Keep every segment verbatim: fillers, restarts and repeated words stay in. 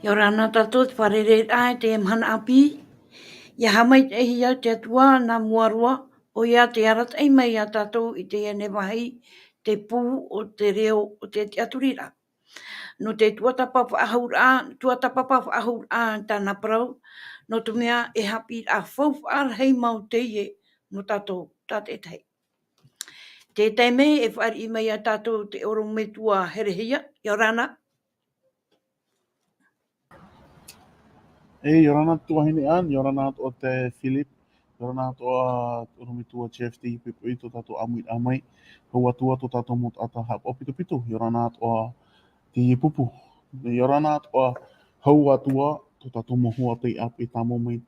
ʻIa ora na tātou te fārereiraʻa i te mahana ʻāpī. ʻIa haʻamaitaʻihia te Atua nā mua roa, ʻoia te arataʻi mai iā tātou i teie nei vāhi, te pū o te reo o te tiʻaturiraʻa. Nō te tuatāpapa faʻahou ra, tuatāpapa faʻahou ra tāna parau, nō te mea e haʻapiʻiraʻa faufaʻa rahi mau teie nō tātou tātaʻitahi. Te taime e fāriʻi mai iā tātou te ʻorometua Herehia, ʻia ora na. E, ʻia ora na te tuahine Anne, ʻia ora na atoʻa te Philip, ʻia ora na atoʻa te ʻorometua Jeff, tei poʻipoʻi tō tātou ʻāmuiraʻa mai, hau atu ā tō tātou mau taʻata haʻapaʻo pitopito, ʻia ora na atoʻa teie pupu, ʻia ora na atoʻa hau atu ā tō tātou mau hoa tei ʻāpeʻe tāmau mai,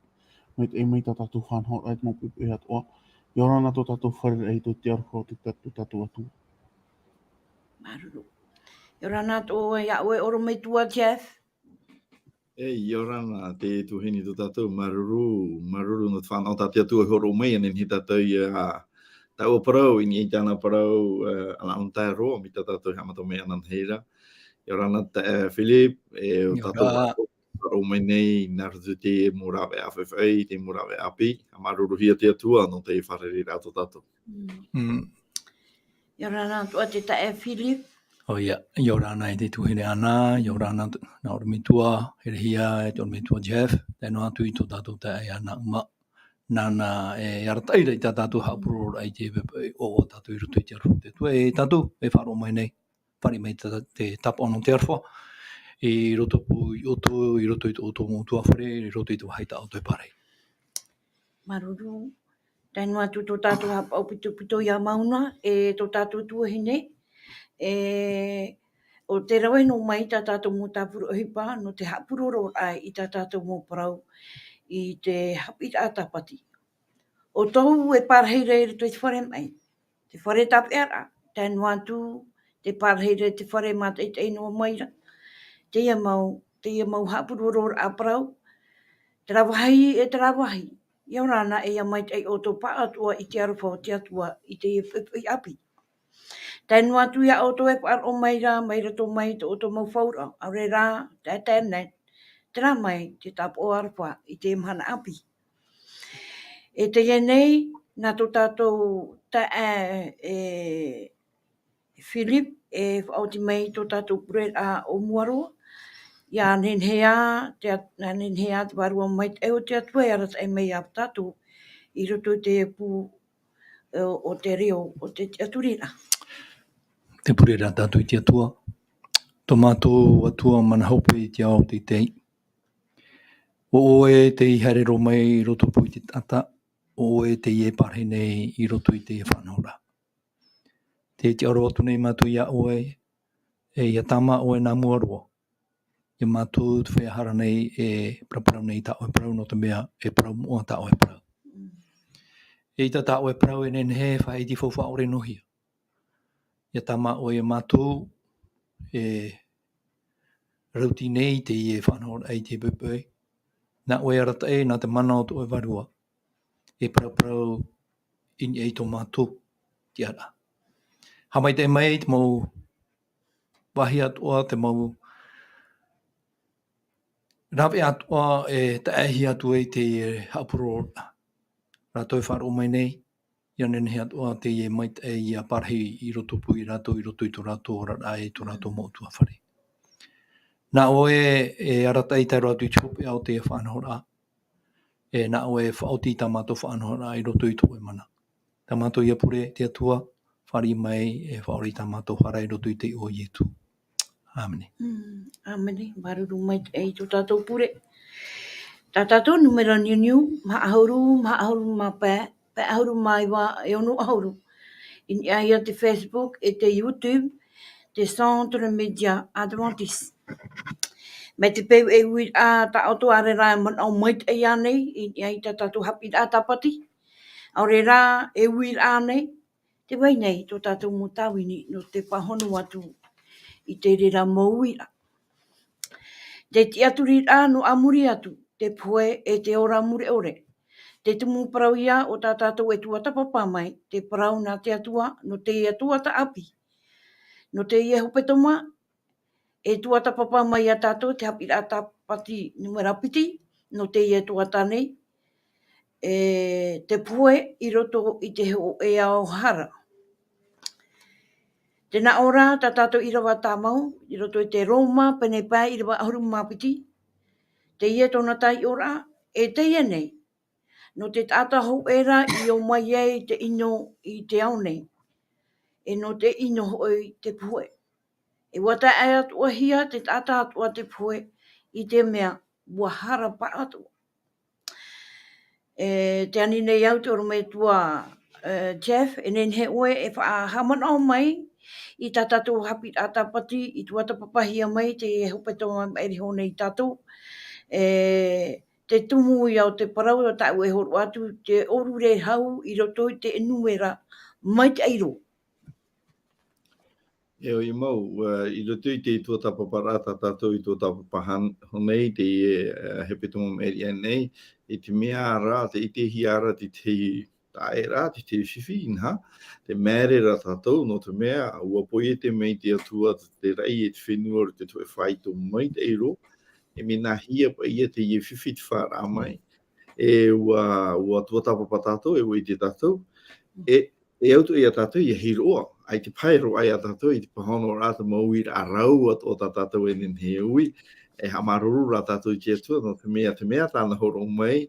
mai te, mai tā tātou faʻanahoraʻa i te mau poʻipoʻi atoʻa, ʻia ora na tō tātou fārereiraʻa i tō te aroha o te tā-, tō tātou Atua. Māuruuru. ʻIa ora na atoʻa iā ʻoe ʻorometua Jeff. E, ʻia ora na te tuahine tō tātou, māuruuru, māuruuru nō te faʻanaho tā te Atua e hōroʻa mai, ʻia nehenehe tātou ʻia, taua parau, i niʻa i tāna parau, e, ʻanaʻanatae roa, mai tā tātou e haʻamata mai ananahi ra. ʻIa ora na te, e, Philip, e, ʻo ʻIa tātou ora. Faʻaroʻo mai nei, nā roto i te mau rāveʻa faʻaʻī, te mau rāveʻa ʻāpī, māuruuruhia te Atua nō te fārereiraʻa tō tātou. Mm. Mm. ʻIa ora na atoʻa te taeaʻe Philip. ʻOia, ʻia ora na e te tuahine Anne, ʻia ora na t-, nā ʻorometua Herehia, e te ʻorometua Jeff, tae noa atu i tō tātou taeaʻe Anne Uma. Nāna e arataʻi ra i tā tātou haʻapurororaʻa i te poʻipoʻi ʻoaʻoa tātou i roto i te aroha o te Atua, e tātou e faʻaroʻo mai nei, fāriʻi mai tā, te tāpaʻo nō te aroha, i roto pū iā ʻoutou, i roto i tō ʻoutou mau ʻutuāfare, i roto i te vāhi tā ʻoutou e pārahi. Māuruuru. Tae noa atu tō tātou haʻapaʻo pitopito iā Mauna, e tō tātou tuahine, e, ʻo tē rave noa mai tā tātou mau tāpura ʻohipa, nō te haʻapurororaʻa i tā tātou mau parau i te haʻapiʻiraʻa tāpati. ʻO tōʻu e pārahi ra i roto i te fare maʻi, te fare tāpeʻaraʻa, tae noa atu te pārahi ra i te fare mātaʻitaʻi noa mai ra. Teie mau, teie mau haʻapurororaʻa parau, terā vāhi e terā vāhi. ʻIa ora na e ʻia maitaʻi ʻoutou pāʻatoʻa i te aroha o te Atua i teie poʻipoʻi ʻāpī. Tae noa atu iā ʻoutou e faʻaroʻo mai ra, mai roto mai tō ʻoutou mau fauraʻa, ʻaore rā, tae, tae nei, terā mai te tāpaʻo aroha i te mahana ʻāpī. E teie nei, nā tō tātou taeaʻe, e, Philip, e faʻaoti mai tō tātou pureraʻa o mua roa, ʻia nehenehe ā te at-, ʻia nehenehe ā te Vārua Maitaʻi o te Atua e arataʻi mai iā tātou i roto i te pū, e, o te reo, o te tiʻaturiraʻa. Tē pure ra tātou i te Atua. Tō mātou Atua mana hope i te ao teitei. ʻO ʻoe tei haere roa mai i roto pū i te taʻata, ʻo ʻoe tei pārahi nei i roto i te faʻanahoraʻa. Tē tiʻaoro atu nei mātou iā ʻoe, e ʻia tāmā ʻoe nā mua roa. ʻIa mātou te feiā hara nei e paraparau nei tā ʻoe parau, nō te mea e parau moʻa tā ʻoe parau. Mm. E ʻaita tā ʻoe parau e nehenehe e faʻaʻite faufaʻa ʻore noa hia. ʻIa tāmā ʻoe iā mātou, e rauti nei teie faʻanahoraʻa i te poʻipoʻi. Nā ʻoe arataʻi, nā te mana o tō ʻoe Vārua. E paraparau i niʻa i tō mātou tiʻaraʻa. Haʻamaitaʻi mai te mau vāhi atoʻa, te mau rāveʻa atoʻa e taʻahi atu ai teie haʻapurororaʻa. Rātou e faʻaroʻo mai nei, ʻia nehenehe atoʻa teie maitaʻi ʻia pārahi i roto pū iā rātou, i roto i tō rātou oraraʻa, i tō rātou mau ʻutuāfare. Nā ʻoe e arataʻi tae roa atu i te hopeʻa o teie faʻanahoraʻa. E nā ʻoe e faʻaoti i tā mātou faʻanahoraʻa i roto i tō ʻoe mana. Tā mātou ʻia pure, te Atua, fāriʻi mai e faʻaora i tā mātou hara i roto i te iʻoa o Ietu. ʻĀmene. Mm, ʻāmene. Māuruuru maitaʻi i tō tātou pure. Tā tātou nūmera niuniu, maha ʻahuru, maha ʻahuru mā pae, pae ʻahuru mā iva e ono ʻahuru. I niʻa i te Facebook e te YouTube, te Centre Média Adventiste. Mai te peu e uiraʻa tā ʻoutou, ʻaore rā e manaʻo maitaʻi ānei i niʻa i tā tātou haʻapiʻiraʻa tāpati? ʻAore rā e uiraʻa ānei? Tē vai nei tō tātou mau tāvini nō te pāhono atu i te reira mau uiraʻa. Te tiʻaturiraʻa nō ā muri atu, te pohe e te ora mure ʻore. Te tumu parau ïa o tā tātou e tuatāpapa mai, te parau nā te Atua, nō teie tuatāpapa. Nō teie hepetoma, e tuatāpapa mai iā tātou te haʻapiʻiraʻa tā-, pati numera piti, nō teie tuata nei, e te puhe i roto i te hōʻē ao hara. Tē nā ʻō ra tā tātou ʻīrava tāmau, i roto i te Roma, pene pae ʻīrava ʻahuru mā piti, teie tōna taiʻoraʻa, e teie nei, nō te taʻata hōʻē ra i ō mai ai te ʻino i te ao nei, e nō te ʻino hoʻi te puhe. E ʻua tae atoʻahia te taʻata atoʻa te puhe, i te mea, ʻua hara paʻatoʻa. E, tē ani nei au te ʻorometua, e, Jeff, e nehenehe ʻoe e faʻahaʻamanaʻo mai i tā tātou haʻapiʻiraʻa tāpati, i tuatāpapahia mai te hepetoma maʻiri aʻe nei tātou. E, te tumu ia o te parau, tāʻu e hōroʻa atu, te ʻōrurehau i roto i te numera maitaʻi roa. E ʻoia mau, ua, i roto i te tuatāpaparaʻa tā tātou i tuatāpapa han-, nei, te, e, hepetoma maʻiri aʻe nei, i te mea ra, tē ʻitehia ra te, te taʻata, te, te fifi, inaha, tē māere ra tātou, nō te mea, ʻua poiete mai te Atua te, te raʻi e te fenua i te hōʻē faito maitaʻi roa, e mea nāhea paʻi ia teie fifi tē fāraʻa mai. E ʻua, ʻua tuatāpapa tātou, e ʻua ʻite tātou, e, e au atoʻa ia tātou ʻia hiroʻa, ʻaita e pae roa ia tātou i te pāhonoraʻa, te mau uiraʻa rau atoʻa tā tātou e nehenehe e ui, e haʻamāuruuru ra tātou i te Atua, nō te mea, te mea tāna hōroʻa mai,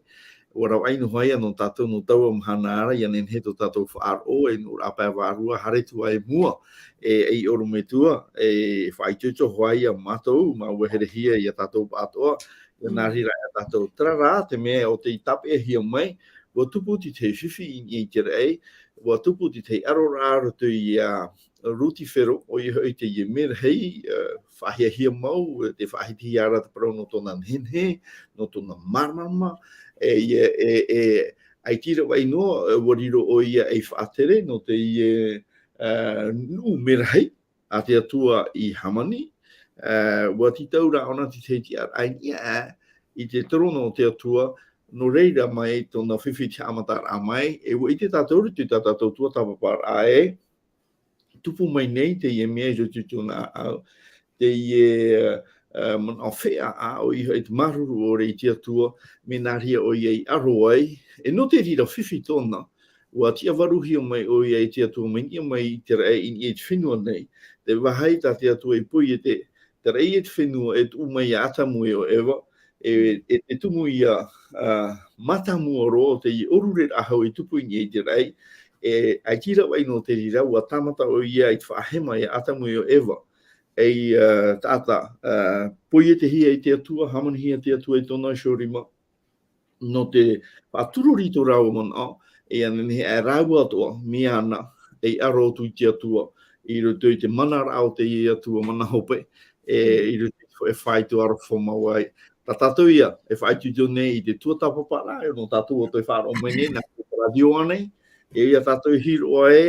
ʻua ravaʻi noa ia nō tātou nō taua mahana ra, ʻia nehenehe tō tātou faʻaroʻo, e nō rā pae vārua, haere atu ā i mua, e, e ʻorometua, e faʻaitoito hoʻi ia mātou, māuruuruhia ia tātou pāʻatoʻa, ʻia Mm. nā reira ia tātou. Terā rā, te mea o tei tāpeʻahia mai, ʻua tupu te tahi fifi i, i te raʻi, ʻua tupu te tahi ʻaroraʻa i roto ia Rutifero, ʻoia hoʻi teie merahi, e, faʻahiahia mau, e, tē faʻahitihia ra te parau nō tōna nehenehe, nō tōna māramarama, e, e, e, e, ʻaita i ravaʻi noa, e, ʻua riro ʻoia ei faʻatere, nō teie, e, nuʻu merahi, a te Atua i hāmani, e, ʻua tītau rā ʻōna te tahi tiʻaraʻa i niʻa aʻe i te terōna o te Atua, nō reira mai tōna fifi te haʻamataraʻa mai, e ʻua ʻite tātou i roto i tā tātou tuatāpaparaʻa e, tupu mai nei teie mea i roto i tōna ʻāʻau, teie, e, manaʻo feʻaʻa, ʻoia hoʻi te māuruuru ʻore i te Atua, mea nā reira ʻoia i aro ai, e nō te reira fifi tōna, ʻua tiʻavaruhia mai ʻoia e te Atua mai niʻa mai i te raʻi i niʻa i te fenua nei. Te vāhi tā te Atua i poiete, te raʻi e te fenua e tuʻu mai ia Atamu e ʻo Eva, e, e te tumu ia, a, mātāmua roa o teie ʻōrureraʻa hau i tupu i niʻa i te raʻi, e, ʻaita i ravaʻi noa te reira, ʻua tāmata ʻoia i te faʻahema ia Atamu e ʻo Eva. Ei, a, taʻata, a, poietehia e te Atua, hāmanihia e te Atua i tōna iho rima, nō te faʻatururī i tō rāua manaʻo, e ʻia nehenehe aʻe rāua atoʻa, mea ana, ei aro atu i te Atua, i roto i te mana raʻa o te Atua mana hope, e, i roto i te hōʻē faito aroha mau ai. Tā tātou ia, e faʻaitoito nei i te tuatāpaparaʻa, e nō tātou atoʻa e faʻaroʻo mai nei, nā te rātio ānei, e ia tātou e hiroʻa e,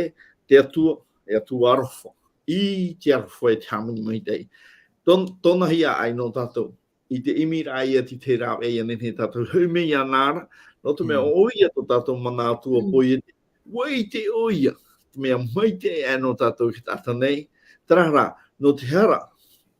te Atua, e Atua aroha. I te aroha e te hāmani maitaʻi. Tōn-, tōna hiaʻai nō tātou. I te ʻimiraʻa ia te, te rāveʻa ʻia nehenehe tātou e hoʻi mai iāna ra, nō te mea Mm. ʻo ʻoia tō tātou mana Atua Mm. poiete, ʻua ʻite ʻoia, te mea maitaʻi aʻe nō tātou i te taʻata nei, terā rā, nō te hara,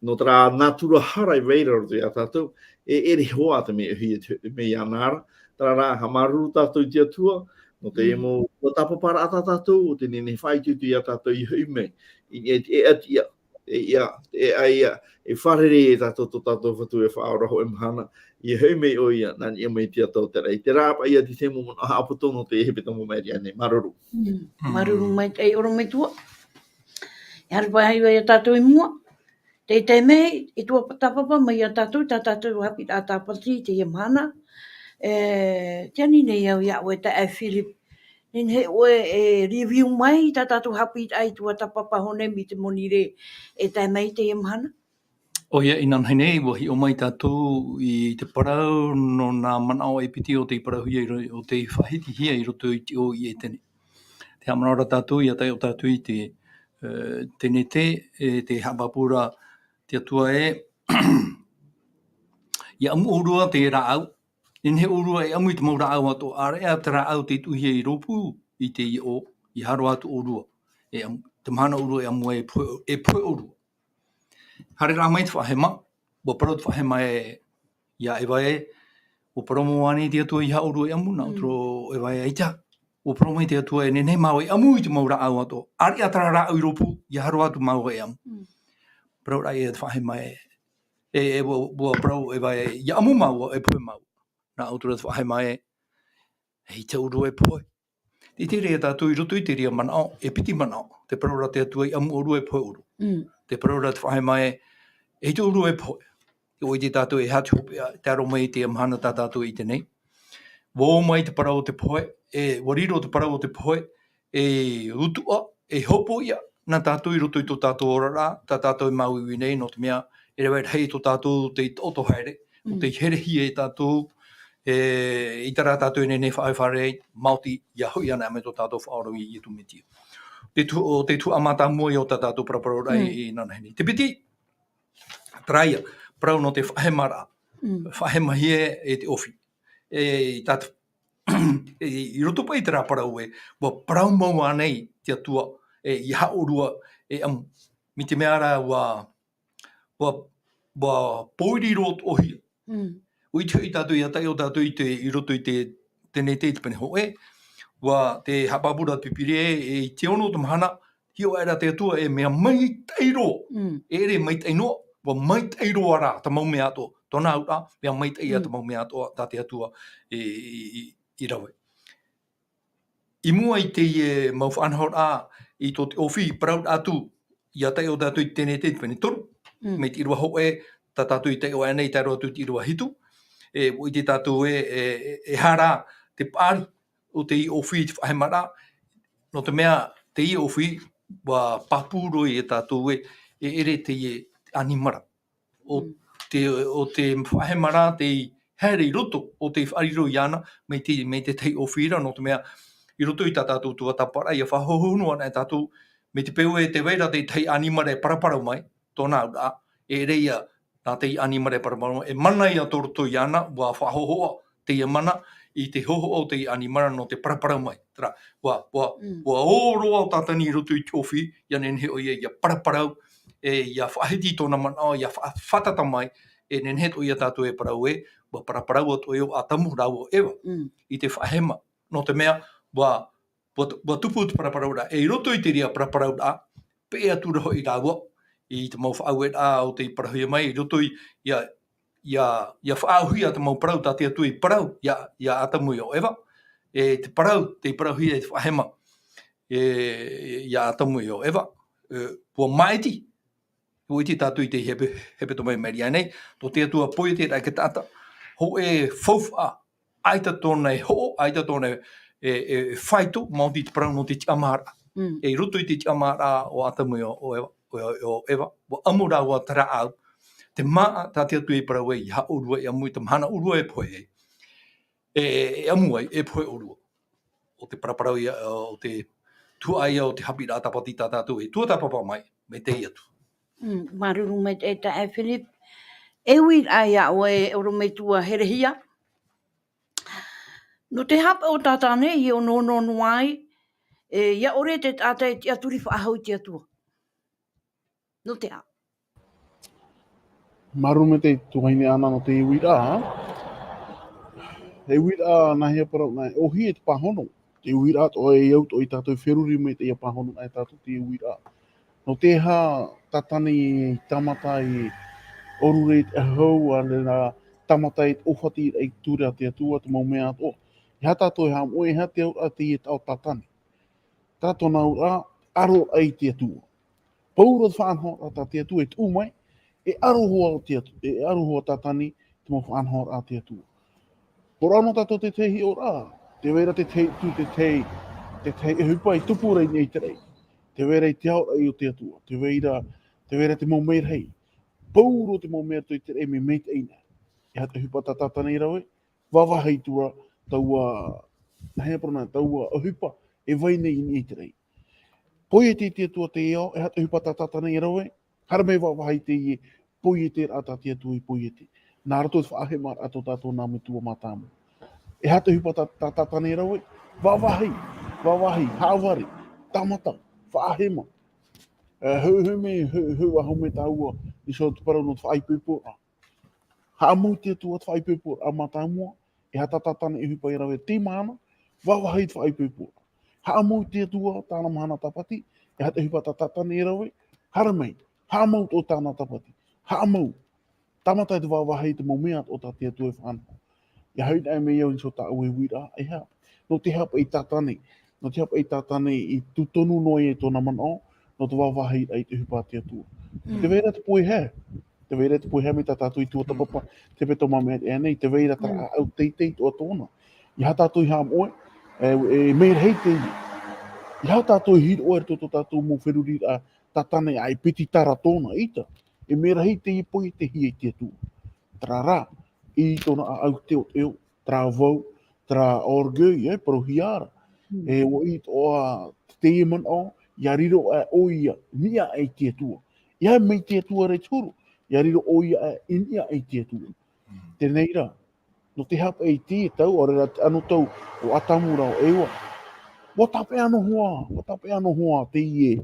nō terā nātura hara e vai ra i roto ia tātou, e ʻere hoʻi te mea ʻohie e te hoʻi mai iāna ra, terā rā, haʻamāuruuru tātou i te Atua, nō te Mm. mau tuatāpaparaʻa tā tātou, ʻo tē nehenehe e faʻaitoito ia tātou i hoʻi mai, i, e, e, e, e, ia, e, a, ia, e fārerei e tātou tō tātou Fatu e faʻaora hōʻē mahana, ʻia hoʻi mai ʻoia, nā niʻa mai i te ata o te raʻi. Terā paʻi ia te tahi mau manaʻo haʻapoto nō te hepetoma maitaʻi nei. Māuruuru. Mm. Mm. Māuruuru maitaʻi ʻorometua. E haere paʻi ia tātou i mua. Tē tae mai, e tuatāpapa mai ia tātou, tā tātou haʻapiʻiraʻa tāpati i teie mahana. E, tē ani nei au ia ʻoe taeaʻe Philip. Nehenehe ʻoe e review mai tā tātou haʻapiʻiraʻa i tuatāpapa hōʻē mea i te monirē e tae mai i teie mahana. ʻOia, inanahi nei, ʻua hiʻo mai tātou i te parau nō nā manaʻo e piti ʻo tei parauhia i ro-, ʻo tei faʻahitihia i roto i te ʻō i ʻētene. Te haʻamanaʻo ra tātou, ʻia taiʻo tātou i te, e, tenete, e te haʻapāpū ra te Atua ē, ʻia ʻamu ʻōrua te rāʻau, nehenehe ʻōrua e ʻamu i te mau rāʻau atoʻa, ʻaore rā te rāʻau tei tuʻuhia i rōpū i te ʻō, ʻia haere atu ʻōrua, e ʻamu, te mahana ʻōrua e ʻamu ai e pohe, e pohe ʻōrua. Haere rā mai te faʻahema, ʻua parau te faʻahema ē, ia Eva ē, ʻua parau mau ānei te Atua ʻeiaha ʻōrua e ʻamu, nā ʻō atu ra ʻo Eva ē, ʻaita, ʻua parau mai te Atua e nehenehe māua e ʻamu i te mau rāʻau atoʻa. ʻĀreʻa terā rāʻau i rōpū, ʻeiaha roa atu māua e ʻamu. Parauraʻa ia te faʻahema ē, e, e, ʻua, ʻua parau Eva ē, ia ʻamu māua, e pohe māua. Nā ʻō atu ra te faʻahema ē, ʻaita ʻōrua e pohe. Tē ʻite ra tātou i roto i te reira manaʻo, e piti manaʻo. Tē parau ra te Atua ia ʻamu ʻōrua e pohe ʻōrua. Tē parau ra te faʻahema ē, ʻaita ʻōrua e pohe. ʻUa ʻite tātou e aha te hopeʻa, tē aro mai i teie mahana tā tātou e ʻite nei. ʻUa ō mai te parau o te pohe, e, ʻua riro te parau o te pohe, e utuʻa, e hopoiʻa, nā tātou i roto i tō tātou oraraʻa, tā tātou e māuiui nei, nō te mea, e rave rahi tō tātou tei taʻoto haere, ʻo tei herehia e tātou, e, i terā tātou e nehenehe e faʻahoʻi fare ai, maoti, ia hoʻi ana mai tō tātou Faʻaora ʻo Ietu Metia. Te tu-, ʻo te tuhaʻa mātāmua ia o tā tātou paraparauraʻa i, i nānahi nei. Te piti, terā ia, parau nō te faʻahemaraʻa. Faʻahemahia e te ʻōfī. E, i tā te, e, i roto paʻi i terā parau ē, ʻua parau mau ānei te Atua, e, ʻeiaha ʻōrua e ʻamu. Mai te mea ra ʻua, ʻua, ʻua pōiri roa atoʻa hia. ʻUa ʻite hoʻi tātou ia taiʻo tātou i te, i roto i te, tenetere i te pene hōʻē, ʻua, tē haʻapāpū ra te Pīpīria ē, e, i te ono o te mahana, hiʻo aʻera te Atua e mea maitaʻi roa. E ʻere maitaʻi noa, ʻua maitaʻi roa rā te mau mea atoʻa. Tōna auraʻa, mea maitaʻi ïa te mau mea atoʻa tā te Atua i, i, i, i rave. I mua i teie mau faʻanahoraʻa i tō te ʻōfī parauraʻa atu, ia taiʻo tātou i te tenetere i te pene toru, mai te ʻīrava hōʻē, tā tātou i taiʻo aʻenei i tae roa atu i te ʻīrava hitu, e, ʻua ʻite tātou ē, e, e, e aha rā te paʻari o teie ʻōfī i te faʻahemaraʻa, nō te mea teie ʻōfī, ʻua pāpū roa ia tātou ē, e ʻere teie ʻanimara. ʻO te, ʻo te faʻahema rā tei haere i roto, ʻo tei faʻariro iāna, mai te, mai te tahi ʻōfī ra, nō te mea, i roto i tā tātou tuatāpaparaʻa, ʻia faʻahohonu ana e tātou, mai te peu ē tē vai ra te tahi ʻanimara e paraparau mai, tōna auraʻa, e ʻere ïa, nā teie ʻanimara e paraparau mai, e mana ïa tō roto iāna, ʻua faʻahohoʻa teie mana i te hohoʻa o teie ʻanimara nō te paraparau mai. Terā, ʻua, ʻua, ʻua ō roa ʻo Tātani i roto i te ʻōfī, ʻia nehenehe ʻoia ʻia paraparau, e, ʻia faʻahiti tōna manaʻo, ʻia fa-, fātata mai, e nehenehe atoʻa ia tātou e parau ē, ʻua paraparau atoʻa ʻo Atamu rāua ʻo Eva, i te faʻahema. Nō te mea, ʻua, ʻua, ʻua tupu te paraparauraʻa, e i roto i te reira paraparauraʻa, peʻe atu ra hoʻi rāua, i te mau faʻaueraʻa ʻo tei parauhia mai, i roto i, ʻia, ʻia, ʻia faʻaauhia te mau parau tā te Atua i parau, ia, ia Atamu ʻo Eva, e te parau, tei parauhia e te faʻahema, e, ia Atamu ʻo Eva, e, ʻua māʻiti, ʻua ʻite tātou i te hepe-, hepetoma i maʻiri aʻenei, tō te Atua poiete ra te taʻata, hōʻē faufaʻa, ʻaita tōna e hoʻo, ʻaita tōna e, e, e faito, maoti te parau nō te tiʻamāraʻa. E i roto i te tiʻamāraʻa o Atamu ʻo, ʻo Eva, ʻo, ʻo Eva, ʻua ʻamu rāua te rāʻau, te māʻa, tā te Atua i parau ai, ʻeiaha ʻōrua e ʻamu i te mahana ʻōrua e pohe ai. E, e ʻamu ai, e pohe ʻōrua. ʻO te paraparau ïa, ʻo te tuhaʻa ïa o te haʻapiʻiraʻa tāpati tā tātou e tuatāpapa mai, mai teie atu. Mm, māuruuru maitaʻi taeaʻe Philip. E uiraʻa ia ʻoe e ʻorometua herehia. Nō te haʻapaʻo o Tātani i ʻōnoʻono noa ai, e, ʻia ʻore te taʻata e tiʻaturi faʻahou i te Atua. Nō te aha? Māuruuru maitaʻi tuahine Ana nō te uiraʻa. E uiraʻa nāhea parau nā, e ʻōhie te pāhono. Te uiraʻa atoʻa e au atoʻa ia tātou e feruri mai teie pāhono nā e tātou te uiraʻa. Nō te aha Tātani i tāmata i ʻōrure i te ʻahu hou, ʻaore rā tāmata i te ʻōfatiraʻa i te ture a te Atua, te mau mea atoʻa. E aha tātou e haʻamoʻe, e aha te auraʻa teie tā ʻo Tātani. Terā tōna auraʻa, ʻaroraʻa i te Atua. Pauroa te faʻanahoraʻa tā te Atua e tuʻu mai, e ʻaro hoʻi te Atu-, e ʻaro hoʻi Tātani te mau faʻanahoraʻa a te Atua. Hōroʻa nō tātou te tahi hiʻoraʻa, tē vai ra te tahi, te tahi, te tahi ʻohipa i tupu ra i niʻa i te raʻi. Tē vai ra te aoraʻi o te Atua, tē vai ra, tē vai ra te mau merahi. Pauroa te mau merahi i te raʻi mea maitaʻi na. E aha te ʻohipa tā Tātani i rave? Vāvāhi atu ra taua, nāhea parau nā, taua ʻohipa e vai nei i niʻa i te raʻi. Poiete te Atua i te ao, e aha te ʻohipa tā Tātani i rave? Haere mai vāvāhi i teie poieteraʻa tā te Atua i poiete. Nā roto i te faʻahemaraʻa tō tātou nā metua mātāmua. E aha te ʻohipa tā, tā Tātani i rave? Vāvāhi, vāvāhi, haʻavare, tāmata, faʻahema. E, hou, hou mai, hou, hou, ʻahu mai tāua, i so te parau nō te faʻaipoiporaʻa. Haʻamau te Atua te faʻaipoiporaʻa mātāmua, e aha tā Tātane i ʻohipa e rave, te mahana, vāvāhi te faʻaipoiporaʻa. Haʻamau te Atua tāna mahana tāpati, e aha te ʻohipa tā Tātane i rave, haere mai, haʻamau tō tāna tāpati, haʻamau. Tāmata e te vāvāhi te mau mea o tā te Atua e faʻanaho. ʻIa hoʻi anaʻe mai au i niʻa i tō tāʻu e uiraʻa, e aha. Nō te aha paʻi Tātane, nō te aha paʻi Tātane i tūtonu noa ai tōna manaʻo, nō te vāvāhi i te ʻohipa a te Atua. Mm. Tē vai ra te pohe, tē vai ra te pohe mai tā tātou i tuatāpapa, te peto mā mea e nei, tē vai ra terā Mm. ʻāʻau teitei atoʻa tōna. ʻIa aha tātou i haʻamoʻe, e, e mea rahi teie. ʻIa aha tātou i hiroʻa i roto i tō tātou mau feruriraʻa, Tātane ʻaita e piti tara tōna ʻita. E mea rahi teie pohe i te hia i te Atua. Terā rā, i tōna ʻāʻau teoteo, terā vau, terā orgueil, e, parauhia ra. Mm. E, ʻua ʻite ʻoe, teie manaʻo, ʻia riro ʻoe i niʻa i te Atua. ʻIa mai te Atua ra i te huru, ʻia riro ʻoe i niʻa i te Atua. Mm. Teie rā, nō te aha paʻi te tau, ʻaore rā te anotau o Atamu ra ʻo Eva. ʻUa tāpeʻa noa, ʻua tāpeʻa noa teie,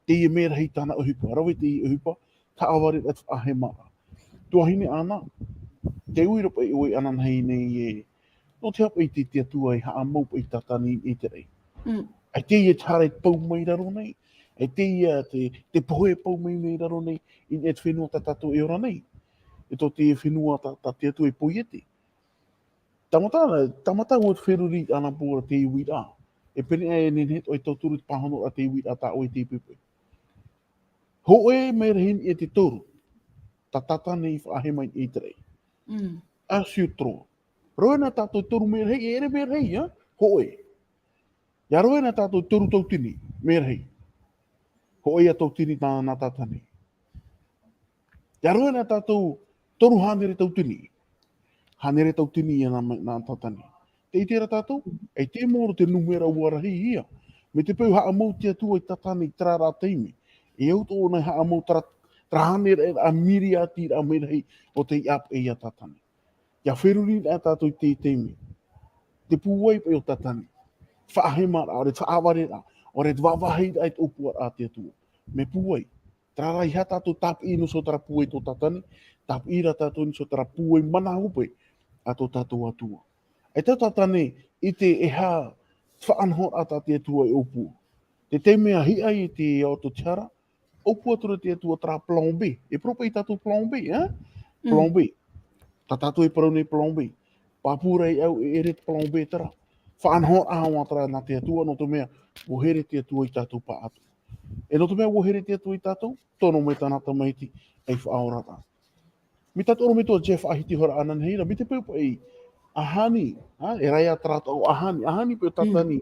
teie mea rahi tāna ʻohipa, rave teie ʻohipa, haʻavare ra te faʻahemaraʻa. Tuahine Ana, tē ui ra paʻi ʻoe ananahi nei ē, nō te aha paʻi te, te Atua i haʻamau paʻi Tātane i te raʻi. Mm. ʻAita e te hara e pau mai raro nei, ʻaita e te, te pohe e pau mai nei raro nei, i niʻa i te fenua tā tātou e ora nei. E tō te fenua tā, tā te Atua e poiete. Tāmata, tāmata ʻua te feruri ana pō ra te uiraʻa. E pēnei e nehenehe atoʻa e tauturu te pāhonoraʻa te uiraʻa tā ʻoe i te poipoi. Hōʻē mea rahi i te toru. Tā Tātane i faʻahema i te raʻi. Mm. Assure-toi. Rave na tātou toru mea rahi, e ʻere mea rahi, ā? Hōʻē. ʻIa rave na tātou toru tauatini mea rahi. Hōʻē ïa tauatini nā, nā Tātane. ʻIa rave na tātou toru hānere tauatini. Hānere tauatini ïa nā, nā Tātane. Tē ʻite ra tātou, ʻaita e maoro te nūmera ʻua rahi ïa. Mai te peu haʻamau te Atua i Tātane i terā rā taime. E au atoʻa ʻōna i haʻamau terā, terā hānere, ā, miriāti ra mea rahi o tei ʻāpeʻe ia Tātane. ʻIa feruri na tātou i te, te taime. Te pūai paʻi o Tātane. Faʻahemaraʻa, ʻaore te faʻavareraʻa, ʻaore te vāvāhiraʻa i te ʻōpuaraʻa a te Atua. Mea pūai. Terā rā, ʻeiaha tātou tāpiʻi i niʻa i terā pūai tō Tātane, tāpiʻi rā tātou i niʻa i terā pūai mana hope a tō tātou Atua. ʻAita Tātane i ʻite e aha te faʻanahoraʻa tā te Atua e ʻōpua. Te taime a hiʻa ai te ao tō te hara, ʻōpua atu ra te Atua terā plan B. E parau paʻi tātou plan B, ā? Mm. Plan B. Tā tātou e parau nei plan B. Pāpū ra e au e ʻere te plan B terā. Faʻanahoraʻa atoʻa terā nā te Atua, nō te mea, ʻua here te Atua ia tātou pāʻatoʻa. E nō te mea ʻua here te Atua ia tātou, tono mai tāna Tamaiti ei faʻaoraraʻa. Mai tā te ʻorometua Jeff Faʻahitihoraa ananahi ra, mai te peu paʻi, ʻa Hani, ā, e rave atu ra tō ʻoe ʻa Hani, ʻa Hani paʻi ʻo Tātane, Mm.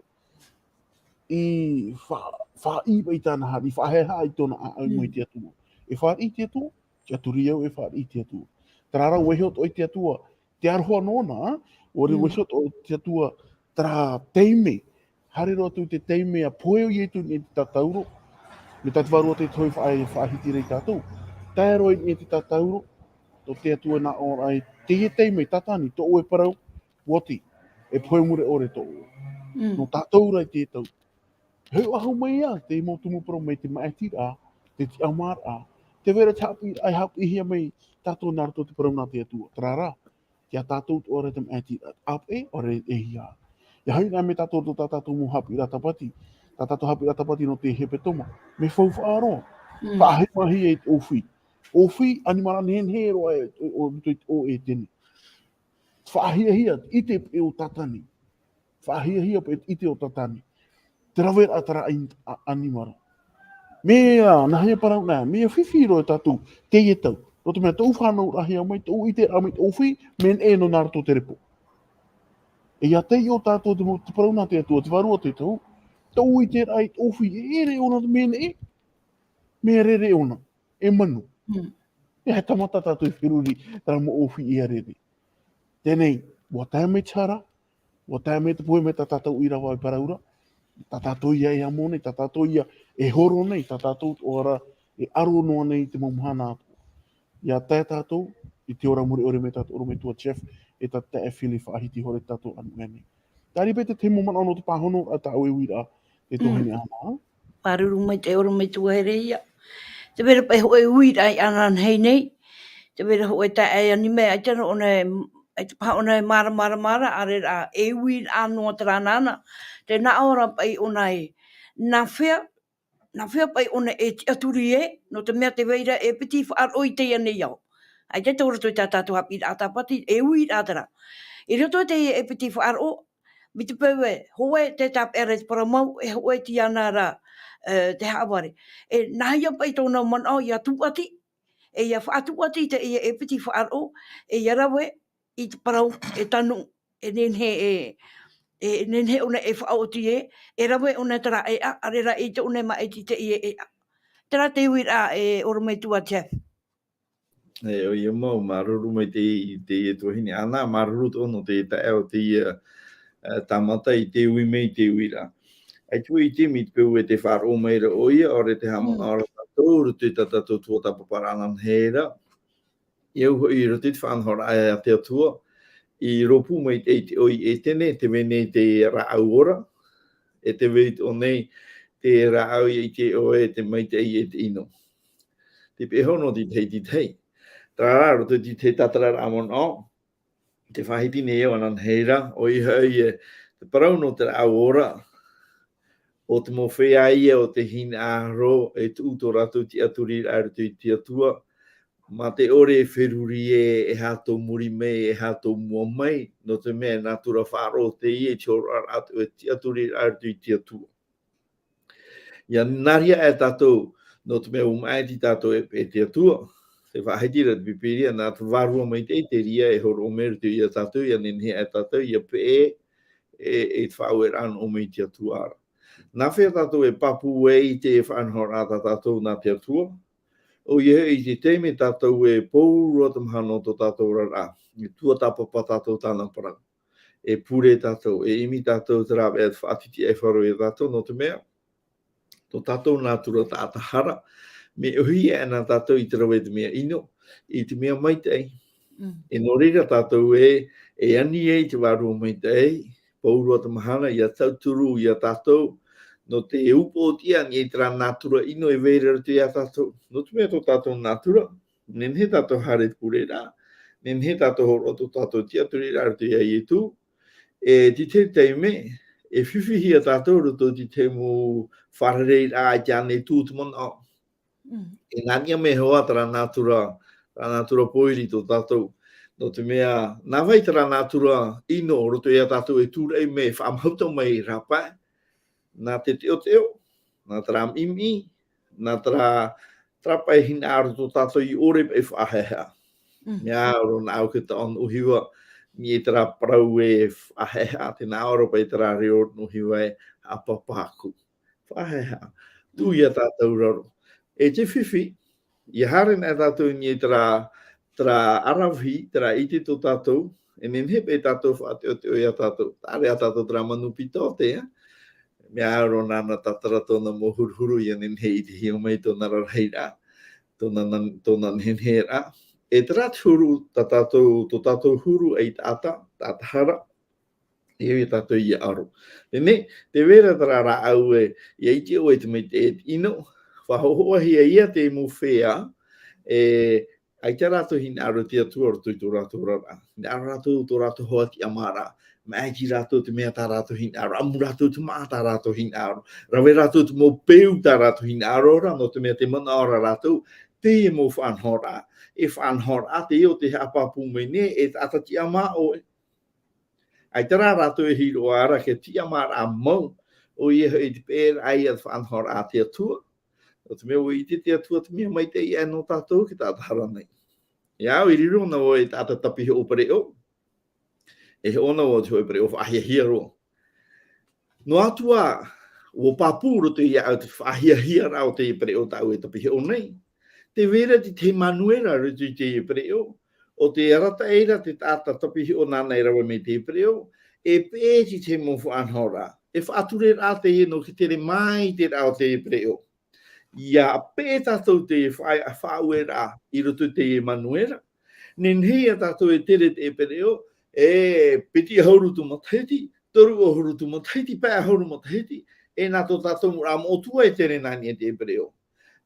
i fa-, faʻaʻī paʻi i tāna hari, faʻahaʻehaʻa i tōna ʻāʻau mai Mm. te Atua. E fāriʻi te Atua, tiʻaturi au e fāriʻi te Atua. Terā rā, ʻua vaiiho atoʻa te Atua, te aroha nōna, ʻua Mm. vaiiho atoʻa te Atua, terā taime, haere roa atu i te taime a pohe ʻo Ietu i niʻa i te tātauro, mai tā te Vārua Taʻata e faʻa-, faʻahiti ra ia tātou. Tae roa i niʻa i te tātauro, tō te Atua nā ʻō ra i teie taime, Tātane, tō ʻoe parau, ʻua oti, e pohe mure ʻore tō ʻoe. Mm. Nō tātou rā i te tau. Hau, hau mai ïa, te mau tumu parau mai te maʻitiraʻa, te tiʻamāraʻa, tē vai ra te haʻapiʻiraʻa, e haʻapiʻihia mai tātou nā roto i te parau nā te Atua. Terā rā, ʻia tātou atoʻa ra te maʻitiraʻa, ʻāpeʻe, ʻaore e hia. ʻIa hoʻi na mai tātou roto tā tātou mau haʻapiʻiraʻa tāpati, tā tātou haʻapiʻiraʻa tāpati nō te hepetoma, mea faufaʻa roa. Mm. Faʻahemahia i te ʻōfī. ʻŌfī, ʻanimara nehenehe roa e, o, o, o Eteni. Faʻahiahia, ʻite paʻi ʻo Tātane. Faʻahiahia paʻi ʻite ʻo Tātane. Te raveraʻa terā ʻani-, ʻa-, ʻanimara. Mea, nāhea parau nā, mea fifi roa ia tātou, teie tau. Nō te mea, tōʻu fānauraʻahia mai, tōʻu ʻiteraʻa mai, te ʻōfī, mea neʻe nō nā roto te repo. E ʻia taiʻo tātou te mau, te parau nā te Atua, te Vārua Taʻata, tōʻu ʻiteraʻa i te ʻōfī, e ʻere ʻōna mea neʻe, mea rere ʻōna, e manu. Mm. E tāmata tātou e feruri, terā mau ʻōfī ʻia rere. Teie nei, ʻua tae mai te hara, ʻua tae mai te pohe mai tā tātou ʻīrava e parau ra, tā tātou ïa e amo nei, tā tātou ïa e horo nei, tā tātou atoʻa ra e aro noa nei i te mau mahana atoʻa. ʻIa tae tātou i te ora mure ʻore mai tā te ʻorometua Jeff, e tā te taeaʻe Philly Faʻahitihora i tā tātou ʻānuʻu nei. Terā paʻi te tahi mau manaʻo nō te pāhonoraʻa tā ʻoe uiraʻa, te Mm. tuahine Ana. Māuruuru maitaʻi ʻorometua here ia. Tē vai ra paʻi hōʻē uiraʻa i ananahi nei. Te vera hoʻi e tae ai anime, ʻaita rā ʻōna e, ʻaita paha ʻōna e māramarama ra, ʻaore rā, e uiraʻa noa terā nāna. Tē nā ʻō ra paʻi ʻōna e, nā hea, nā hea paʻi ʻōna e tiʻaturi ē, nō te mea tē vai ra e piti faʻaroʻo i teie nei ao. ʻAita tō roto i tā tātou haʻapiʻiraʻa Tāpati, e uiraʻa terā. I roto i teie e piti faʻaroʻo, mai te peu e, hōʻē te tāpeʻa ra i te parau mau, e hōʻē tiʻa na ra, e, te haʻavare. E, nā hea paʻi tōna manaʻo ʻia tūʻati, e ʻia faʻatūʻati i teie e piti faʻaroʻo, e ʻia rave i te parau e tanu, e nehenehe e, e nehenehe ʻōna e faʻaoti ē, e rave ʻōna terā ʻēʻa, ʻaore rā ʻeita ʻōna e māʻiti i teie ʻēʻa. Terā te uiraʻa e ʻorometua Jeff. E, ʻoia mau, māuruuru maitaʻi i teie tuahine. Ana, māuruuru tō ʻoe nō te taeaʻe o teie, e, tāmata i te ui mai i te uiraʻa. ʻAita vau i ʻite mai te peu e tē faʻaroʻo mai ra ʻoia, ʻaore te haʻamanaʻo ra tātou, i roto i tā tātou tuatāpaparaʻa ananahi ra. E au hoʻi i roto i te faʻanahoraʻa a te Atua, i rōpū maitaʻi te ʻoi ʻētene, tē vai nei te rāʻau ora, e tē vai atoʻa nei te rāʻau ʻia ʻite ʻoe, te maitaʻi e te ʻino. Te peʻe hono te tahi, te tahi. Terā rā, roto i te tātararaʻa manaʻo, tē faʻahiti nei au ananahi ra, ʻoia hoʻi e, te parau nō te rāʻau ora, ʻo te mau feiā ïa o te hinaʻaro e tuʻu tō rātou tiʻaturiraʻa i roto i te Atua, mā te ʻore e feruri ē, e aha tō muri mai, e aha tō mua mai, nō te mea e nātura faʻaroʻo teie i te hōroʻaraʻa atu e tiʻaturiraʻa i roto i te Atua. ʻIa nā reira aʻe tātou, nō te mea ʻua māʻiti tātou e, e te Atua. Tē faʻahiti ra te Pīpīria, nā te Vārua Maitaʻi te reira e hōroʻa mai i roto ia tātou, ʻia nehenehe aʻe tātou, ʻia peʻe, e, e te faʻaueraʻa nō ʻō mai i te Atua ra. Nā hea tātou e pāpū ai i te faʻanahoraʻa tā tātou nā te Atua? ʻOia hoʻi, i te taime tātou e pauroa te mahana o tō tātou oraraʻa, e tuatāpapa tātou tāna parau. E pure tātou, e ʻimi tātou te rāveʻa e faʻatitiʻaifaro ia tātou, nō te mea, tō tātou nātura taʻata hara, mea ʻōhie aʻe na tātou i te rave i te mea ʻino, i te mea maitaʻi. Mm. E nō reira tātou e, e ani ai i te Vārua Maitaʻi, pauroa te mahana, ʻia tauturu ia tātou, nō te upoʻotiʻa i terā nātura ʻino e vai ra i roto ia tātou. Nō te mea tō tātou nātura, nehenehe tātou haere i te pureraʻa, nehenehe tātou hōroʻa tō tātou tiʻaturiraʻa i roto ia Ietu, e te tahi taime, e fifi hia tātou i roto i te mau fārereiraʻa i te ʻānei tū te manaʻo. Mm. E nā niʻa mai hoʻi terā nātura, terā nātura pōiri tō tātou. Nō te mea, nā vai terā nātura ʻino i roto ia tātou e tūraʻi mai, faʻamahuta mai rāpae, nā te teʻoteʻo, nā terā miʻimiʻi, nā terā, terā pae hinaʻaro tō tātou i ʻore paʻi faʻahaʻehaʻa. Mm. Mea au roa nā ʻu ke taʻo nō ʻuhiva, mai terā parau e faʻahaʻehaʻa, tē nā ʻō ra paʻi terā reo nō ʻuhiva e haʻapāpā aku. Faʻahaʻehaʻa. Tū ia tātou raro. E te fifi, ʻia haere na tātou i niʻa i terā, terā aravihi, terā ʻite tō tātou, e nehenehe paʻi tātou faʻateʻoteʻo ia tātou. Taʻa ra ia tātou terā manu pitote, ē? Mea au roa nā na tātara tōna mau huruhuru, ʻia nehenehe e ʻitehia mai tōna rarahi ra, tōna nan-, tōna neheneheraʻa. E terā te huru, tā tātou, tō tātou huru ʻaitaʻata, taʻata hara, e au ia tātou ʻia aro. Teie, tē vai ra terā rāʻau e, ʻia ʻite ʻoe i te maitaʻi e te ʻino, faʻahoʻohia ia te mau feiā, e, ʻaita rātou hinaʻaro i te Atua i roto i tō rātou oraraʻa. Hinaʻaro rātou tō rātou hoa tiʻamāraʻa. Māʻiti rātou te mea tā rātou hinaʻaro, ʻamu rātou te māʻa tā rātou hinaʻaro. Rave rātou te mau peu tā rātou hinaʻaro ra, nō te mea tē manaʻo ra rātou, teie mau faʻanahoraʻa. E faʻanahoraʻa teie o tē haʻapāpū mai nei, e taʻata tiʻamā ʻoe. ʻAita rā rātou e hiʻo ra, e tiʻamāraʻa mau, ʻoia hoʻi te peʻeraʻa ia te faʻanahoraʻa a te Atua. Nō te mea ʻua ʻite te Atua te mea maitaʻi aʻe nō tātou, te taʻata hara nei. ʻIa au i riro na vau ei taʻata tapihoʻo pereʻoʻo. E hoʻo na vau te hōʻē pereʻoʻo faʻahiahia roa. Noa atu ā, ʻua pāpū roto iāʻu te faʻahiahiaraʻa o te pereʻoʻo tāʻu e tapihoʻo nei. Tē vai ra te tahi Manuera i roto i te pereʻoʻo, ʻo tē arataʻi ra te taʻata tapihoʻo nāna e rave mai te pereʻoʻo, e peʻe te tahi mau faʻanahoraʻa. E faʻatureraʻa teie nō te tere maitaʻiraʻa o te pereʻoʻo. ʻIa peʻe tātou te faʻa-, faʻaueraʻa i roto i te Manuera. Nehenehe ia tātou e tere te pereʻoʻo, e piti ʻahuru tō matahiti, toru ʻahuru tō matahiti, pae ʻahuru matahiti, e nā tō tātou mau moʻotua e tere nā niʻa i te pereʻoʻo.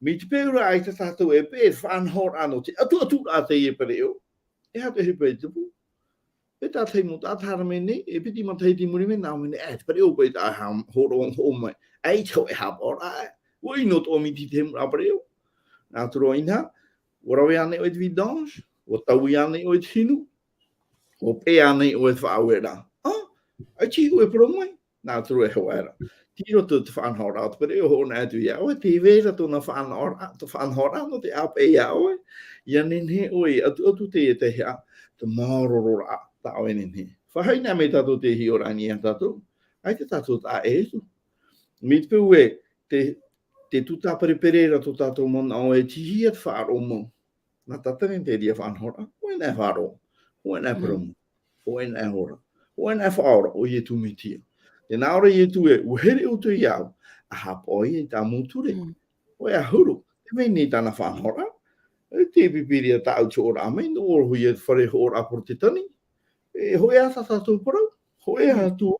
Mai te peu rā ʻaita tātou e peʻe, e faʻanahoraʻa nō te ʻatuʻaturaʻa teie pereʻoʻo. E aha te ʻohipa e tupu? E tātahi mau taʻata haere mai nei, e piti matahiti i muri mai, nā ʻō mai nei, ʻae, te pereʻoʻo paʻi tā e hōroʻa, hōroʻa mai. ʻAita hōʻē haʻapaʻoraʻa, ʻua ʻino atoʻa mai te tahi mau pereʻoʻo. Nā te reira, ʻua rave ānei ʻoe i te vidange, ʻua taui ānei ʻoe i te hinu, ʻua peʻe ānei ʻoe i te faʻaueraʻa. ʻĀ, ʻaita hōʻē parau mai. Nā te reira e hōʻē ra. Tei roto te faʻanahoraʻa o te pereʻoʻo e hōroʻa atu iā ʻoe, tē vai ra tōna faʻanahoraʻa, te faʻanahoraʻa nō te ʻāpeʻe iā ʻoe, ʻia nehenehe ʻoe e ʻatuʻatu i te tahi, te maoro roa tā ʻoe e nehenehe. Faʻaʻite mai tātou te hiʻoraʻa i niʻa iā tātou, ʻaita tātou taʻa ʻē atu. Mai te peu ē, te, te tūtāperepere ra tō tātou manaʻo ē, tei hea te faʻaroʻo mau. Nā Tātane te reira faʻanahoraʻa, hōʻē nā faʻaroʻo, hōʻē nā Mm. parau mau, hōʻē nā ora, hōʻē nā faʻaora, ʻo Ietu Metia. Tē nā ʻō ra Ietu ē, ʻua here ʻoutou iāʻu, ʻa haʻapaʻo ia i tā mau ture. Mm. Hōʻē ʻahuru, tē vai nei tāna faʻanahoraʻa, e te Pīpīria tāʻu i te hoʻoraʻa mai, nō ʻō ia te fare hoʻoraʻa Porotetani, e hōʻē ā tā tātou parau, hōʻē ā Mm. tū,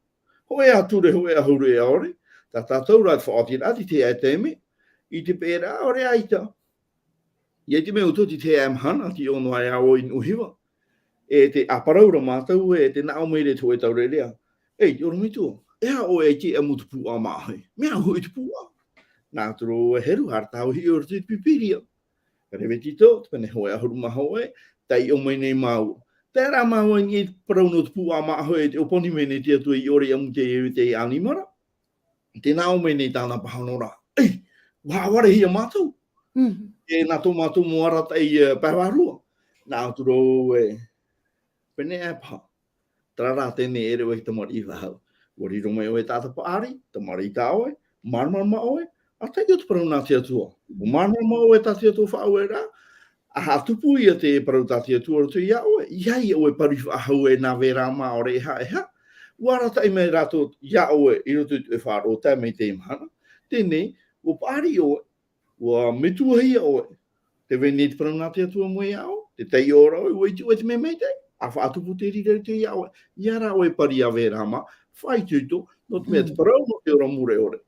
hōʻē ā ture, hōʻē ʻahuru e ʻaore, tā tātou rā te faʻaotiraʻa, te tahi ā taime, i te peʻeraʻa ʻaore ʻaita. ʻIa ʻite mai ʻoutou te tahi ā mahana, tei ʻō noa iā ʻoe i Nuʻuhiva. E tē ʻāparau ra mātou ē, tē nā ʻō mai ra te hōʻē taureʻareʻa. Ei, te ʻorometua, e aha ʻoe e ʻite ʻamu te pūʻā māʻohi? Mea au hoʻi te pūʻā. Nā te reira e heru, haere tāʻu i hiʻo i roto i te Pīpīria. Reviti tō, te pene hōʻē ʻahuru mā hōʻē, taiʻo mai nei māua. Terā māua i niʻa i te parau nō te pūʻā māʻohi, e tē ʻōpani mai nei te Atua i ʻore ʻamu te, te ʻanimara. Tē nā ʻō mai nei tāna pāhonoraʻa. Ei, ʻua haʻavarehia mātou. Mm. E nā tō mātou mau arataʻi, e, pae vārua. Nā te reira e, pēnei paha. Terā rā teie, e ʻere ʻoe i te tamariʻi faʻahou. ʻUa riro mai ʻoe i te taʻata paʻari, tamariʻi tā ʻoe, māramarama ʻoe, ʻa taiʻo te parau nā te Atua. ʻUa māramarama ʻoe tā te Atua faʻaueraʻa, ʻa haʻatupu ia te parau tā te Atua i roto iā ʻoe, ʻeiaha ʻoe e pari faʻahou e nā vai ra mā ʻaore e aha, e aha. ʻUa arataʻi mai rātou iā ʻoe i roto i te faʻaroʻo tae mai i teie mahana. Teie, ʻua paʻari ʻoe, ʻua metuahia ʻoe. Tē vai nei te parau nā te Atua mai iā ʻoe, tē taiʻo ra ʻoe, ʻua ʻite ʻoe te mea maitaʻi, ʻa faʻatupu te reira i roto iā ʻoe, ʻeiaha rā ʻoe e pari ʻa vai ra mā, faʻaitoito, nō te mea te Mm. parau nō te ora mure ʻore.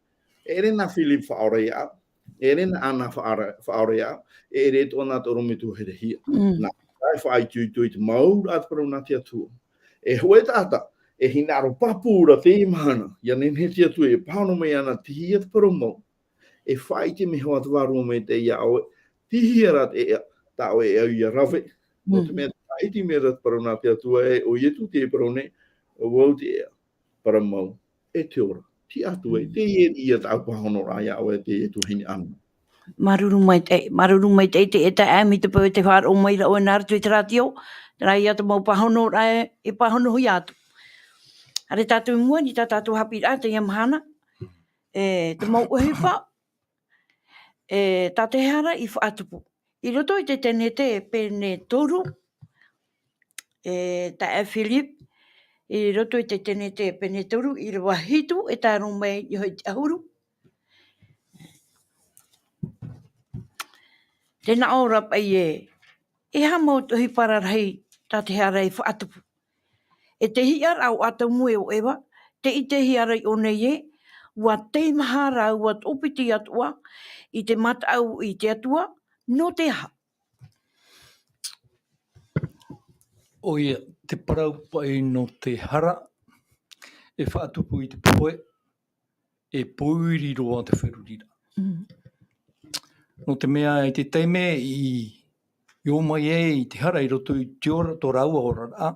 E ʻere nā Philip faʻaora iāʻu, e ʻere nā Anna faʻaora, faʻaora iāʻu, e ʻere atoʻa nā te ʻorometua herehia. Mm. Nā, e faʻaitoito i te mau ra te parau nā te Atua. E hōʻē taʻata, e hinaʻaro pāpū ra teie mahana, ʻia nehenehe te Atua e pāhono mai ana, tei hea te parau mau. E faʻaʻite mai hoʻi te Vārua Maitaʻi iā ʻoe, tei hea rā te ʻēʻa, tā ʻoe e au ʻia rave. Nō te Mm. mea, faʻaʻite mai ra te parau nā te Atua ē, ʻo Ietu tē parau nei, ʻo vau te ʻēʻa, parau mau, e te ora. Tiʻa atu ai, Mm. teie ia tāʻu pāhonoraʻa iā ʻoe, teie tuahine Anna. Māuruuru maitaʻi, māuruuru maitaʻi te, e taeaʻe mai te peu e tē faʻaroʻo mai ra ʻoe nā roto i te rātio, terā ia te mau pāhonoraʻa e, e pāhonohia atu. Haere tātou i mua i tā tātou haʻapiʻiraʻa teie mahana, e, te mau ʻohipa, e, tā te hara i faʻatupu. I roto i te Tenete pene toru, e, taeaʻe Philip, i roto i te Tenete pene toru, ʻīrava hitu, e tae roa mai i te ʻahuru. Tē nā ʻō ra paʻi ē, e aha mau te ʻohipa rarahi tā te hara i faʻatupu. E te hiʻaraʻa o Atamu e o Eva, tē ʻitehia ra iʻō nei ē, ʻua teimaha rāua toʻopiti atoʻa i te mataʻu i te Atua, nō te aha? ʻOia, te parau paʻi nō te hara, e faʻatupu i te pohe, e pōiri roa te feruriraʻa. Mm. Nō te mea i te taime i, i ō mai ai te hara i roto i te ora, tō rāua oraraʻa,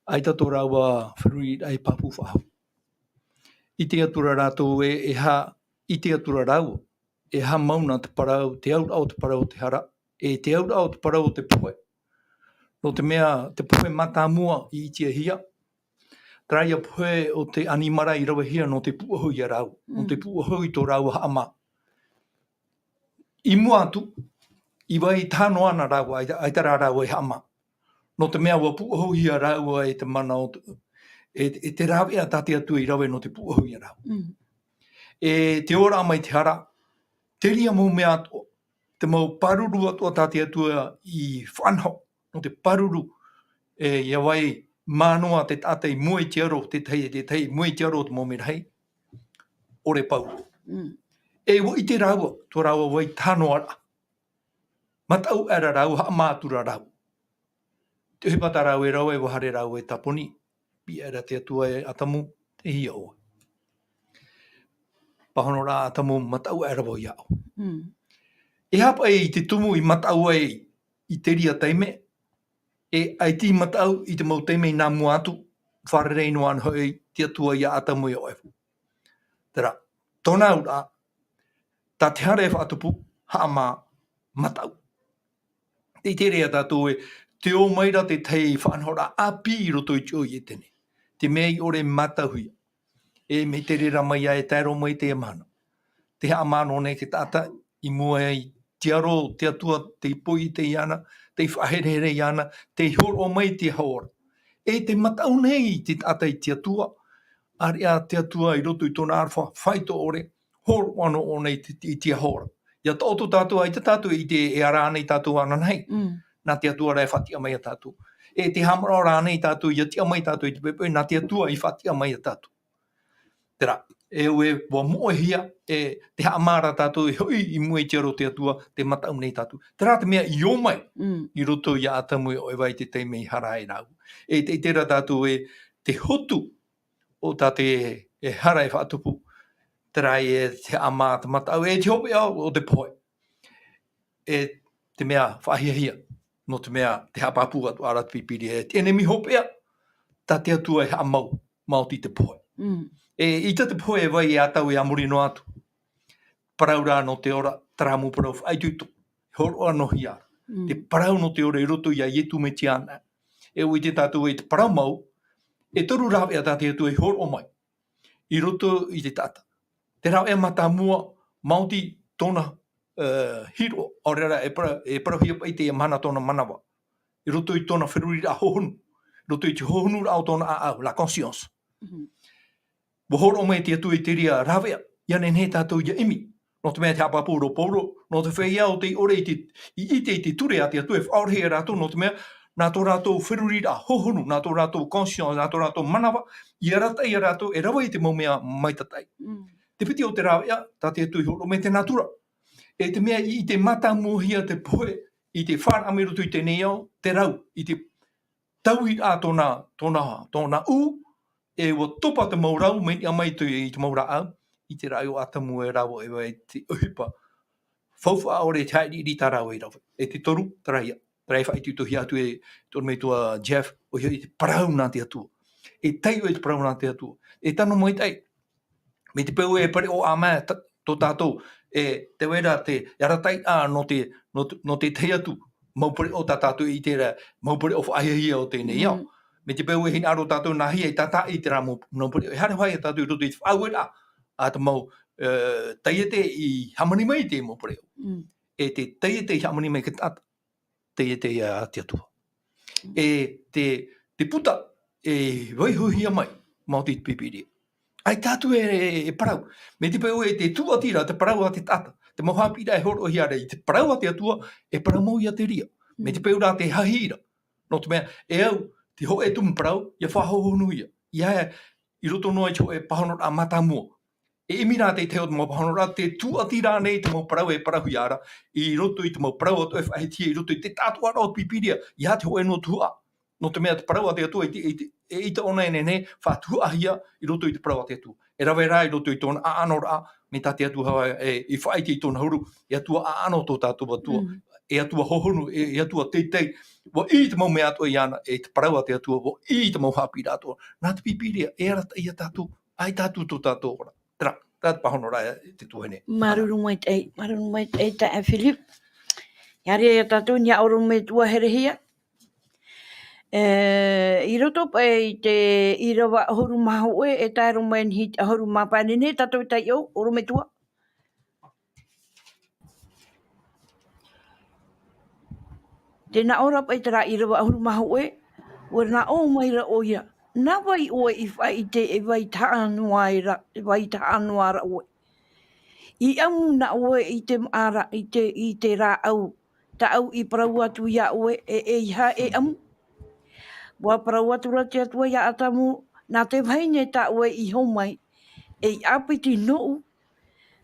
ʻaita tō rāua feruriraʻa e pāpū faʻahou. ʻIte atu ra rātou ē, e aha, ʻite atu ra rāua, e aha mau nā te parau, te auraʻa o te parau o te hara, e te auraʻa o te parau o te pohe. Nō te mea, te pohe mātāmua i ʻitehia, terā ia pohe o te ʻanimara i ravehia nō te pūʻohu ia rāua, nō te Mm. pūʻohu i tō rāua haʻamā. I mua atu, i vai taʻa noa na rāua, ʻaita, ʻaita rā rāua e haʻamā. Nō te mea ʻua pūʻohuhia rāua e te mana o te, e, e te rāveʻa tā te Atua i rave nō te pūʻohu ia rāua. Mm. E te ora mai te hara, terā mau mea atoʻa, te mau pāruru atoʻa tā te Atua i faʻanaho, nō te pāruru, e, ʻia vai mā noa te taʻata i mua i te aro, te tahi, te tahi, i mua i te aro o te mau merahi, ʻore pauroa. Mm. E ʻua ʻite rāua, tō rāua vai tānoaraʻa. Mataʻu aʻera rāua, haʻamā atura rāua. Te ʻohipa tā rāua e rave, ʻua haere rāua e tāponi, piʻi aʻera te Atua e Atamu, tei hea ʻoe. Pāhono rā Atamu, mataʻu aʻera vau iā ʻoe. Mm. E aha paʻi te tumu i mataʻu ai i terā taime, e ʻaita i mataʻu i te mau taime i nā mua atu, fārerei noa ana hoʻi te Atua iā Atamu e ʻo Eva. Terā, tōna auraʻa, tā te hara e faʻatupu, haʻamā, mataʻu. Tē ʻite ra tātou ē, tē ō mai ra te tahi faʻanahoraʻa ʻāpī i roto i te ʻō i ʻētene. Te mea i ʻore mātauhia. E mea i te reira mai ā e tae roa mai i teie mahana. Tē haʻamā noa nei te taʻata i mua i te aro o te Atua, tei poʻi i teie ana, tei faʻaherehere iāna, tei hōroʻa mai i te aho ora. E tē mataʻu nei te taʻata i te Atua, ʻāreʻa te Atua i roto i tōna aroha faʻaitoito ʻore, hōroʻa noa ʻōna i te, i te aho ora. ʻIa taʻoto tātou, ʻaita tātou e ʻite e ara ānei tātou ananahi. Mm. Nā te Atua rā e faʻatiʻa mai iā tātou. E tē haʻamanaʻo ra ānei tātou, ʻia tiʻa mai tātou i te poʻipoʻi, nā te Atua i faʻatiʻa mai iā tātou. Terā, e ʻua, ʻua moʻehia, e tē haʻamā ra tātou, e hoʻi i mua i te aro o te Atua, tē mataʻu nei tātou. Terā te mea i ō mai, Mm. i roto iā Atamu e ʻo Eva i te taime i hara ai rāua. E tē ʻite ra tātou ē, te hotu o tā te, e hara e faʻatupu, terā e te haʻamā, te mataʻu, e te hopeʻa o te pohe. E te mea faʻahiahia, nō te mea tē haʻapāpū atu ra te Pīpīria, e te ʻenemi hopeʻa, tā te Atua e haʻamau, maoti te pohe. Mm. E ʻaita te pohe e vai e ʻatau e a muri noa atu. Parau rā nō te ora, terā mau parau faʻaitoito, hōroʻa noa hia ra. Mm. Te parau nō te ora i roto iā Ietu Metia anaʻe. E ʻua ʻite tātou ē te parau mau, e toru rāveʻa tā te Atua i hōroʻa mai i roto i te taʻata. Te rāveʻa mātāmua, maoti tōna, e, hiroʻa, ʻaore ra e parau, e parauhia paʻi i teie mahana tōna manava. I roto i tōna feruriraʻa hohonu, i roto i te hohonuraʻa o tōna ʻāʻau, la conscience. Mhm. ʻUa hōroʻa mai te Atua i terā rāveʻa, ʻia nehenehe tātou ʻia ʻimi. Nō te mea tē haʻapāpū ra ʻo Paulo, nō te feiā ʻo tei ʻore i te, i ʻite i te ture a te Atua e faʻaʻorehia rātou, nō te mea, nā tō rātou feruriraʻa hohonu, nā tō rātou conscience, nā tō rātou manava, i arataʻi ia rātou e rave i te mau mea maitataʻi. Mm. Te piti o te rāveʻa, tā te Atua i hōroʻa mai te natura. E te mea i, i te mātāmuahia te pohe, i te fānaʻo mai i roto i teie nei ao, te rau, i te tauiraʻa tōna, tōna, tōna ʻū, e ʻua topa te mau rau, mai niʻa mai te, i te mau rāʻau, i te raʻi o Atamu e rāua e vai te ʻohipa. Faufaʻa ʻore te haʻiriʻiri tā rāua i rave. E te toru, terā ia. Terā e faʻaitoitohia atu e tōna metua Jeff, ʻoia i te parau nā te Atua. E taiʻo i te parau nā te Atua. E tano maitaʻi, mai te peu e pareʻo ā mai tā, tō tātou, e, tē vai ra te, e arataʻi, ā, nō te, nō te, nō te tahi atu, mau pareʻo tā tātou i ʻite ra, mau pareʻo faʻahiahia o teie nei ao. Mm. Mai te peu e hinaʻaro tātou nā hea e tātaʻi i terā mau, mau pareʻo. E haere hoʻi tātou i roto i te faʻaueraʻa, a te mau, e, taiete i hāmani mai i te mau pareʻo. Mm. E te taiete i hāmani mai i te taʻata, taiete ia a te Atua. Mm. E te, te puta, e vaihohia mai, maoti te Pīpīria. ʻAita atu e, e, e parau. Mai te peu e te tūʻatiraʻa, te parau a te taʻata. Te mau haʻapiʻiraʻa e hōroʻahia ra i te parau a te Atua, e parau mau ia te reira. Mai te Mm. peu rā te hahiʻiraʻa. Nō te mea, e au, te hōʻē tumu parau, ʻia faʻahohonuhia. ʻIa, i roto noa i te hōʻē pāhonoraʻa mātāmua. E ʻimi rā te tahi o te mau pāhonoraʻa, tē tūʻati ra ānei te mau parau e parauhia ra, i roto i te mau parau atoʻa e faʻahitihia, i roto i te tāʻātoʻaraʻa o te Pīpīria, ʻeiaha te hōʻē noa tuhaʻa. Nō te mea te parau a te Atua, e ʻita, e ʻita, e ʻita ʻōna e nehenehe, faʻatuhaʻahia i roto i te parau a te Atua. E rave rā i roto i tōna ʻāʻanoraʻa, mai tā te Atua hoʻi, e, i faʻaʻite i tōna huru, e Atua ʻāʻano tō tātou Atua, Mm. e Atua hohonu, e, e Atua teitei, ʻua ʻī te mau mea atoʻa iāna, e te parau a te Atua, ʻua ʻī te mau haʻapiʻiraʻa atoʻa. Nā te Pīpīria, e arataʻi ia tātou, ʻaita atu tō tātou ora. Terā, terā te pāhonoraʻa e te tuahine. Māuruuru maitaʻi, māuruuru maitaʻi taeaʻe Philip. ʻIa haere ia tātou, nā ʻō ra metua herehia. E, i roto paʻi i te ʻīrava ʻahuru mā hōʻē, e tae roa mai i te ʻahuru mā pae, nehenehe tātou e taiʻo, ʻorometua. Tē nā ʻō ra paʻi terā ʻīrava ʻahuru mā hōʻē, ʻua nā ʻō mai ra ʻoia, nā vai ʻoe i faʻaʻite e vai tahaʻa noa ra, e vai tahaʻa noa ra ʻoe. I ʻamu na ʻoe i te māʻa ra, i te, i te rāʻau, tāʻu i parau atu iā ʻoe, e, ʻeiaha e ʻamu. ʻUa parau atu ra te Atua iā Atamu, nā te vahine tā ʻoe i hōmai, ei ʻāpiti nōʻu,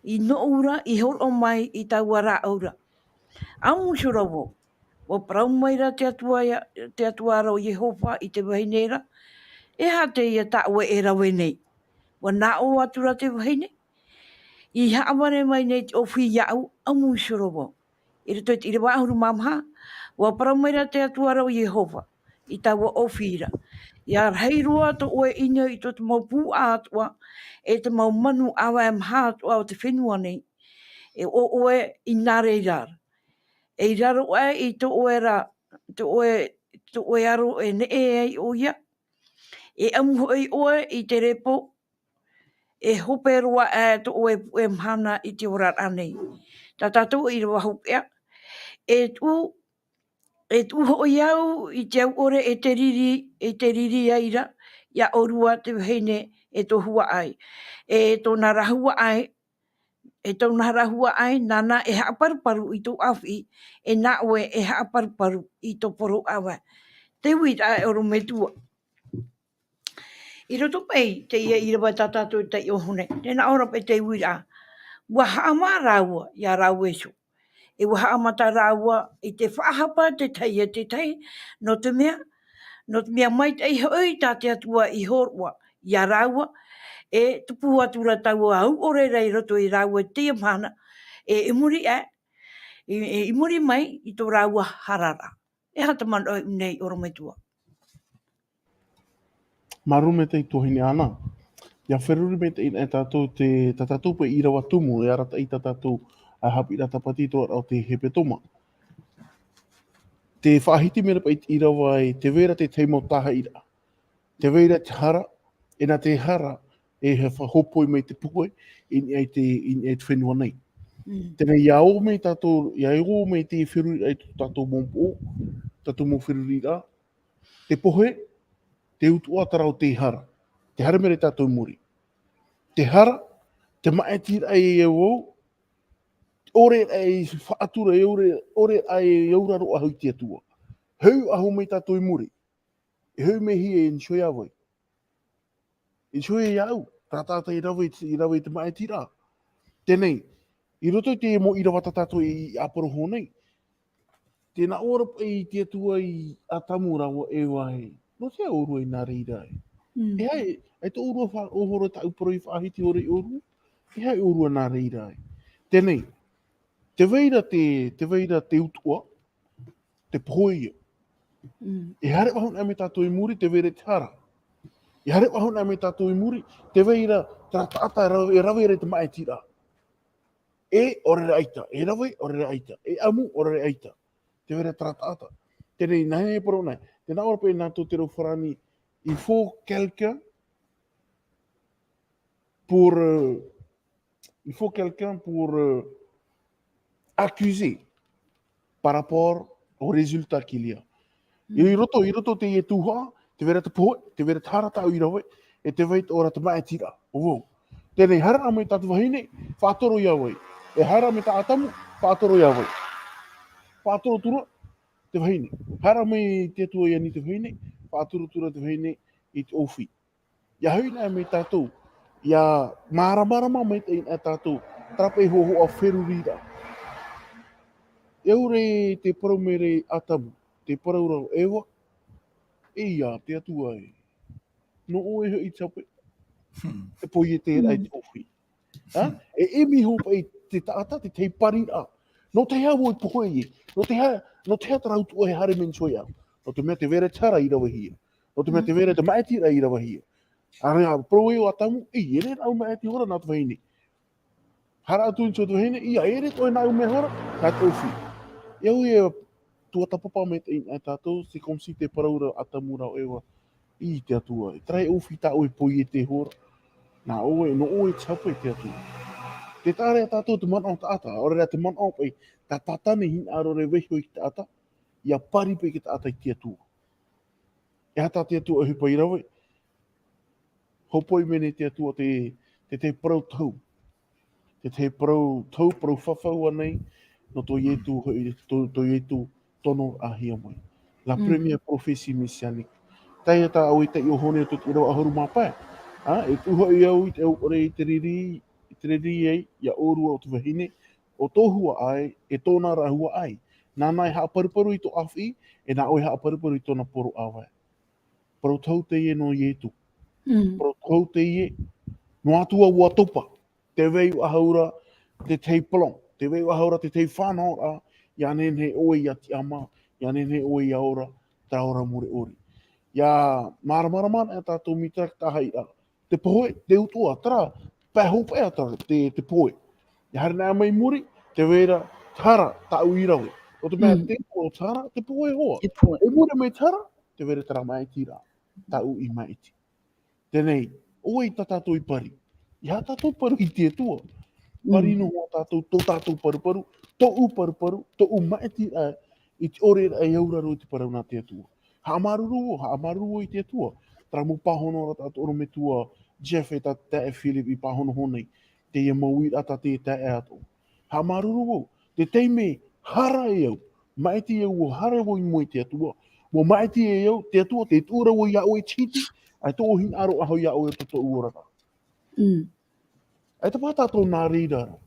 I nō ʻō ra, i hōroʻa mai i taua rāʻau ra. ʻĀmuiraʻa vau, ʻua parau mai ra te Atua ia, te Atua ra ʻo Iehova i te vahine ra, e aha teie tā ʻoe e rave nei? ʻUa nā ʻō atu ra te vahine, i haʻavare mai nei te ʻōfī iāʻu, ʻāmuiraʻa vau. I roto i te ʻīrava ʻahuru mā maha, ʻua parau mai ra te Atua ra ʻo Iehova, i taua ʻōfī ra. ʻIa rahi roa tō ʻoe ʻino i tō te mau puaʻa atoʻa, e te mau manu ʻāvae maha atoʻa o te fenua nei, e ʻo ʻoe i nā reira ra. E i raro aʻe i tō ʻoe ra, tō ʻoe, tō ʻoe aro e neʻe ai ʻoia, e ʻamu hoʻi ʻoe i te repo, e hope roa aʻe tō ʻoe puʻe mahana i te oraraʻa nei. Tā tātou ʻīrava hopeʻa, e tuʻu, e tuʻu hoʻi au i te au ʻore e te riri, e te riri ai ra, iā ʻōrua te vahine e tō huaʻai, e tōna ra huaʻai, e tōna ra huaʻai, nāna e haʻaparuparu i tō ʻāfiʻi, e nā ʻoe e haʻaparuparu i tō poro ʻāvae. Te uiraʻa e ʻorometua. I roto paʻi teie ʻīrava tā tātou e taiʻo nei, tē nā ʻō ra paʻi te uiraʻa, ʻua haʻamā rāua iā rāua iho. E ʻua haʻamata rāua i te faʻahapa te tahi e te tahi, nō te mea, nō te mea maitaʻi hoʻi tā te Atua i hōroʻa iā rāua, e tupu atu ra taua au ʻore ra i roto i rāua i teie mahana, e i muri aʻe, i, i muri mai i tō rāua hara ra. E aha te manaʻo nei ʻorometua? Māuruuru maitaʻi tuahine Ana. ʻIa feruri maitaʻi e tātou te, tā tātou paʻi ʻīrava tumu, e arataʻi tā tātou ā haʻapiʻiraʻa tāpati i te oraraʻa o te hepetoma. Tē faʻahiti mai ra paʻi te ʻīrava ē, tē vai ra te tahi mau tāhaʻiraʻa. Tē vai ra te hara, e nā te hara, e hōpoi mai te pohe, i niʻa i te, i niʻa i te fenua nei. Mm. Teie nei, ʻia ō mai tātou, ʻia ō mai te feruriraʻa i tō tātou mau poʻo, tātou mau feruriraʻa. Te pohe, te utuʻa, terā ʻo te hara. Tē haere mai ra tātou i muri. Te hara, te māʻitiraʻa e au, ʻore aʻe i faʻatura, e ʻore, ʻore aʻe e auraro ʻahu i te Atua. Hau ʻahu mai tātou i muri. E hoʻi mai hia e nā hea vai. E nā hea iāʻu, terā taʻata i rave, i rave i te māʻitiraʻa. Teie nei, i roto i te mau ʻīrava tā tātou i ʻāporo nei. Tē nā ʻō ra paʻi te Atua iā Atamu rāua ʻo Eva ē, nō te aha ʻōrua i nā reira ē? Mm. E aha, e tō ʻōrua fa-, ʻōhora tāʻu parau i faʻahiti ʻore iā ʻōrua? E aha ʻōrua nā reira ē? Teie nei, tē vai ra te, tē vai ra te utuʻa, te pohe ia. Mm. E haere ʻahu na mai tātou i muri, tē vai ra te hara. E haere ʻahu na mai tātou i muri, tē vai ra terā taʻata e rave, e rave ra i te māʻitiraʻa. E ʻore ra ʻaita, e rave, ʻore ra ʻaita, e ʻamu, ʻore ra ʻaita. Tē vai ra terā taʻata. Teie nei, nā hea e parau nei, tē nā ʻō ra paʻi nā tō te reo farāni, il faut quelqu'un pour, euh, il faut quelqu'un pour, euh, accuser par rapport au résultat qu'il y a. Mm. I roto, i roto i teie tuhaʻa, tē vai ra te pohe, tē vai ra te hara tāʻu i rave, e tē vai atoʻa ra te māʻitiraʻa. ʻO vau. Teie nei, haere mai tā te vahine, faʻatoro iā vai. E haere mai tā Atamu, faʻatoro iā vai. Faʻatoro atu ra te vahine. Haere mai te Atua i niʻa i te vahine, faʻatoro atu ra te vahine i te ʻōfī. ʻIa hoʻi na mai tātou, ʻia māramarama maitaʻi na tātou, terā paʻi hōhoʻa feruriraʻa. E ʻore tē parau mai ra Atamu, tē parau ra Eva, e ʻia, te Atua ē. Nō ʻoe hoʻi te hape. Hmm. Te poiete ra i te ʻōfī. Ha? Hmm. E, e miho paʻi te taʻata, te tahi pariraʻa. Nō te aha vau i pohe ai? Nō te aha, nō te aha terā utuʻa e haere mai nā hea? Nō te mea tē vai ra te hara i ravehia. Nō te mea tē vai ra te māʻitiraʻa i ravehia. ʻĀreʻa, parau ē ʻo Atamu, e, e ʻere nāʻu māʻiti hora nā te vahine. Haere atu i niʻa i te vahine, ʻia, e ʻere atoʻa nāʻu mea hora, nā te ʻōfī. E au e tuatāpapa maitaʻi na tātou, c'est comme si tē parau ra Atamu rāua Eva, i te Atua. E terā ʻōfī tā ʻoe poiete hora. Nā ʻoe, nō ʻoe te hape te Atua. Tē taʻa ra tātou te manaʻo taʻata, ʻaore rā te manaʻo paʻi, tā Tātane hinaʻaro ra e vaiiho i te taʻata, ʻia pari paʻi te taʻata i te Atua. E aha tā te Atua e ʻohipa i rave? Hōpoi mai nei te Atua te, te, te parau tohu. Te, te parau tohu, parau fafau ānei, nō tō Ietu hoʻi, tō, tō Ietu tono ʻāhia mai. La première prophétie messianique. Teie tā ʻoe i taiʻo nei tō te ʻīrava ʻahuru mā pae. Ha? E tuʻu hoʻi au i te au ʻore i te riri, i te reira ai, ia ʻōrua o te vahine, ʻo tō huaʻai, e tōna ra huaʻai. Nāna e haʻaparuparu i tō ʻāfiʻi, e nā ʻoe e haʻaparuparu i tōna poro ʻāvae. Parau tohu teie nō Ietu. Mm. Parau tohu teie, noa atu ā ʻua topa. Tē vai ʻoe ʻia ora, te tahi plan. Tē vai ʻoe ʻia ora, te tahi fānaʻoraʻa, ʻia nehenehe ʻoe ʻia tiʻamā, ʻia nehenehe ʻoe ʻia ora, terā ora mure ʻore. ʻIa māramarama anaʻe tātou mai terā tahi ra. Te pohe, te utuʻa, terā, pae hopeʻa terā, te, te pohe. ʻIa haere anaʻe mai muri, tē vai ra te hara, tāʻu i rave. ʻO te mea Mm. te utuʻa o te hara, te pohe hoʻi. Te pohe. E muri mai te hara, tē vai ra terā maʻitiraʻa, tāʻu i maʻiti. Teie, ʻoia tā tātou i pari. ʻEiaha tātou paru i te Atua. Pari Mm. noa tātou, tō tātou paruparu, tōʻu paruparu, tōʻu maʻitiraʻa, i te ʻore ra e auraro i te parau nā te Atua. Haʻamāuruuru vau, haʻamāuruuru vau i te Atua. Terā mau pāhono ra tā te ʻorometua Jeff e tā te taeaʻe Philip i pāhonohono nei, teie mau uiraʻa tā te taeaʻe atoʻa. Haʻamāuruuru vau, te taime hara e au, maʻiti au, ʻua hara vau i mua i te Atua, ʻua maʻiti e au, te Atua, tē tuʻu ra vau iā ʻoe i te hiti, ʻaita tō ʻoe hinaʻaro ʻaho iā ʻoe ʻo tō tōʻu oraraʻa. Mm. ʻAita paha tātou nā reira ra.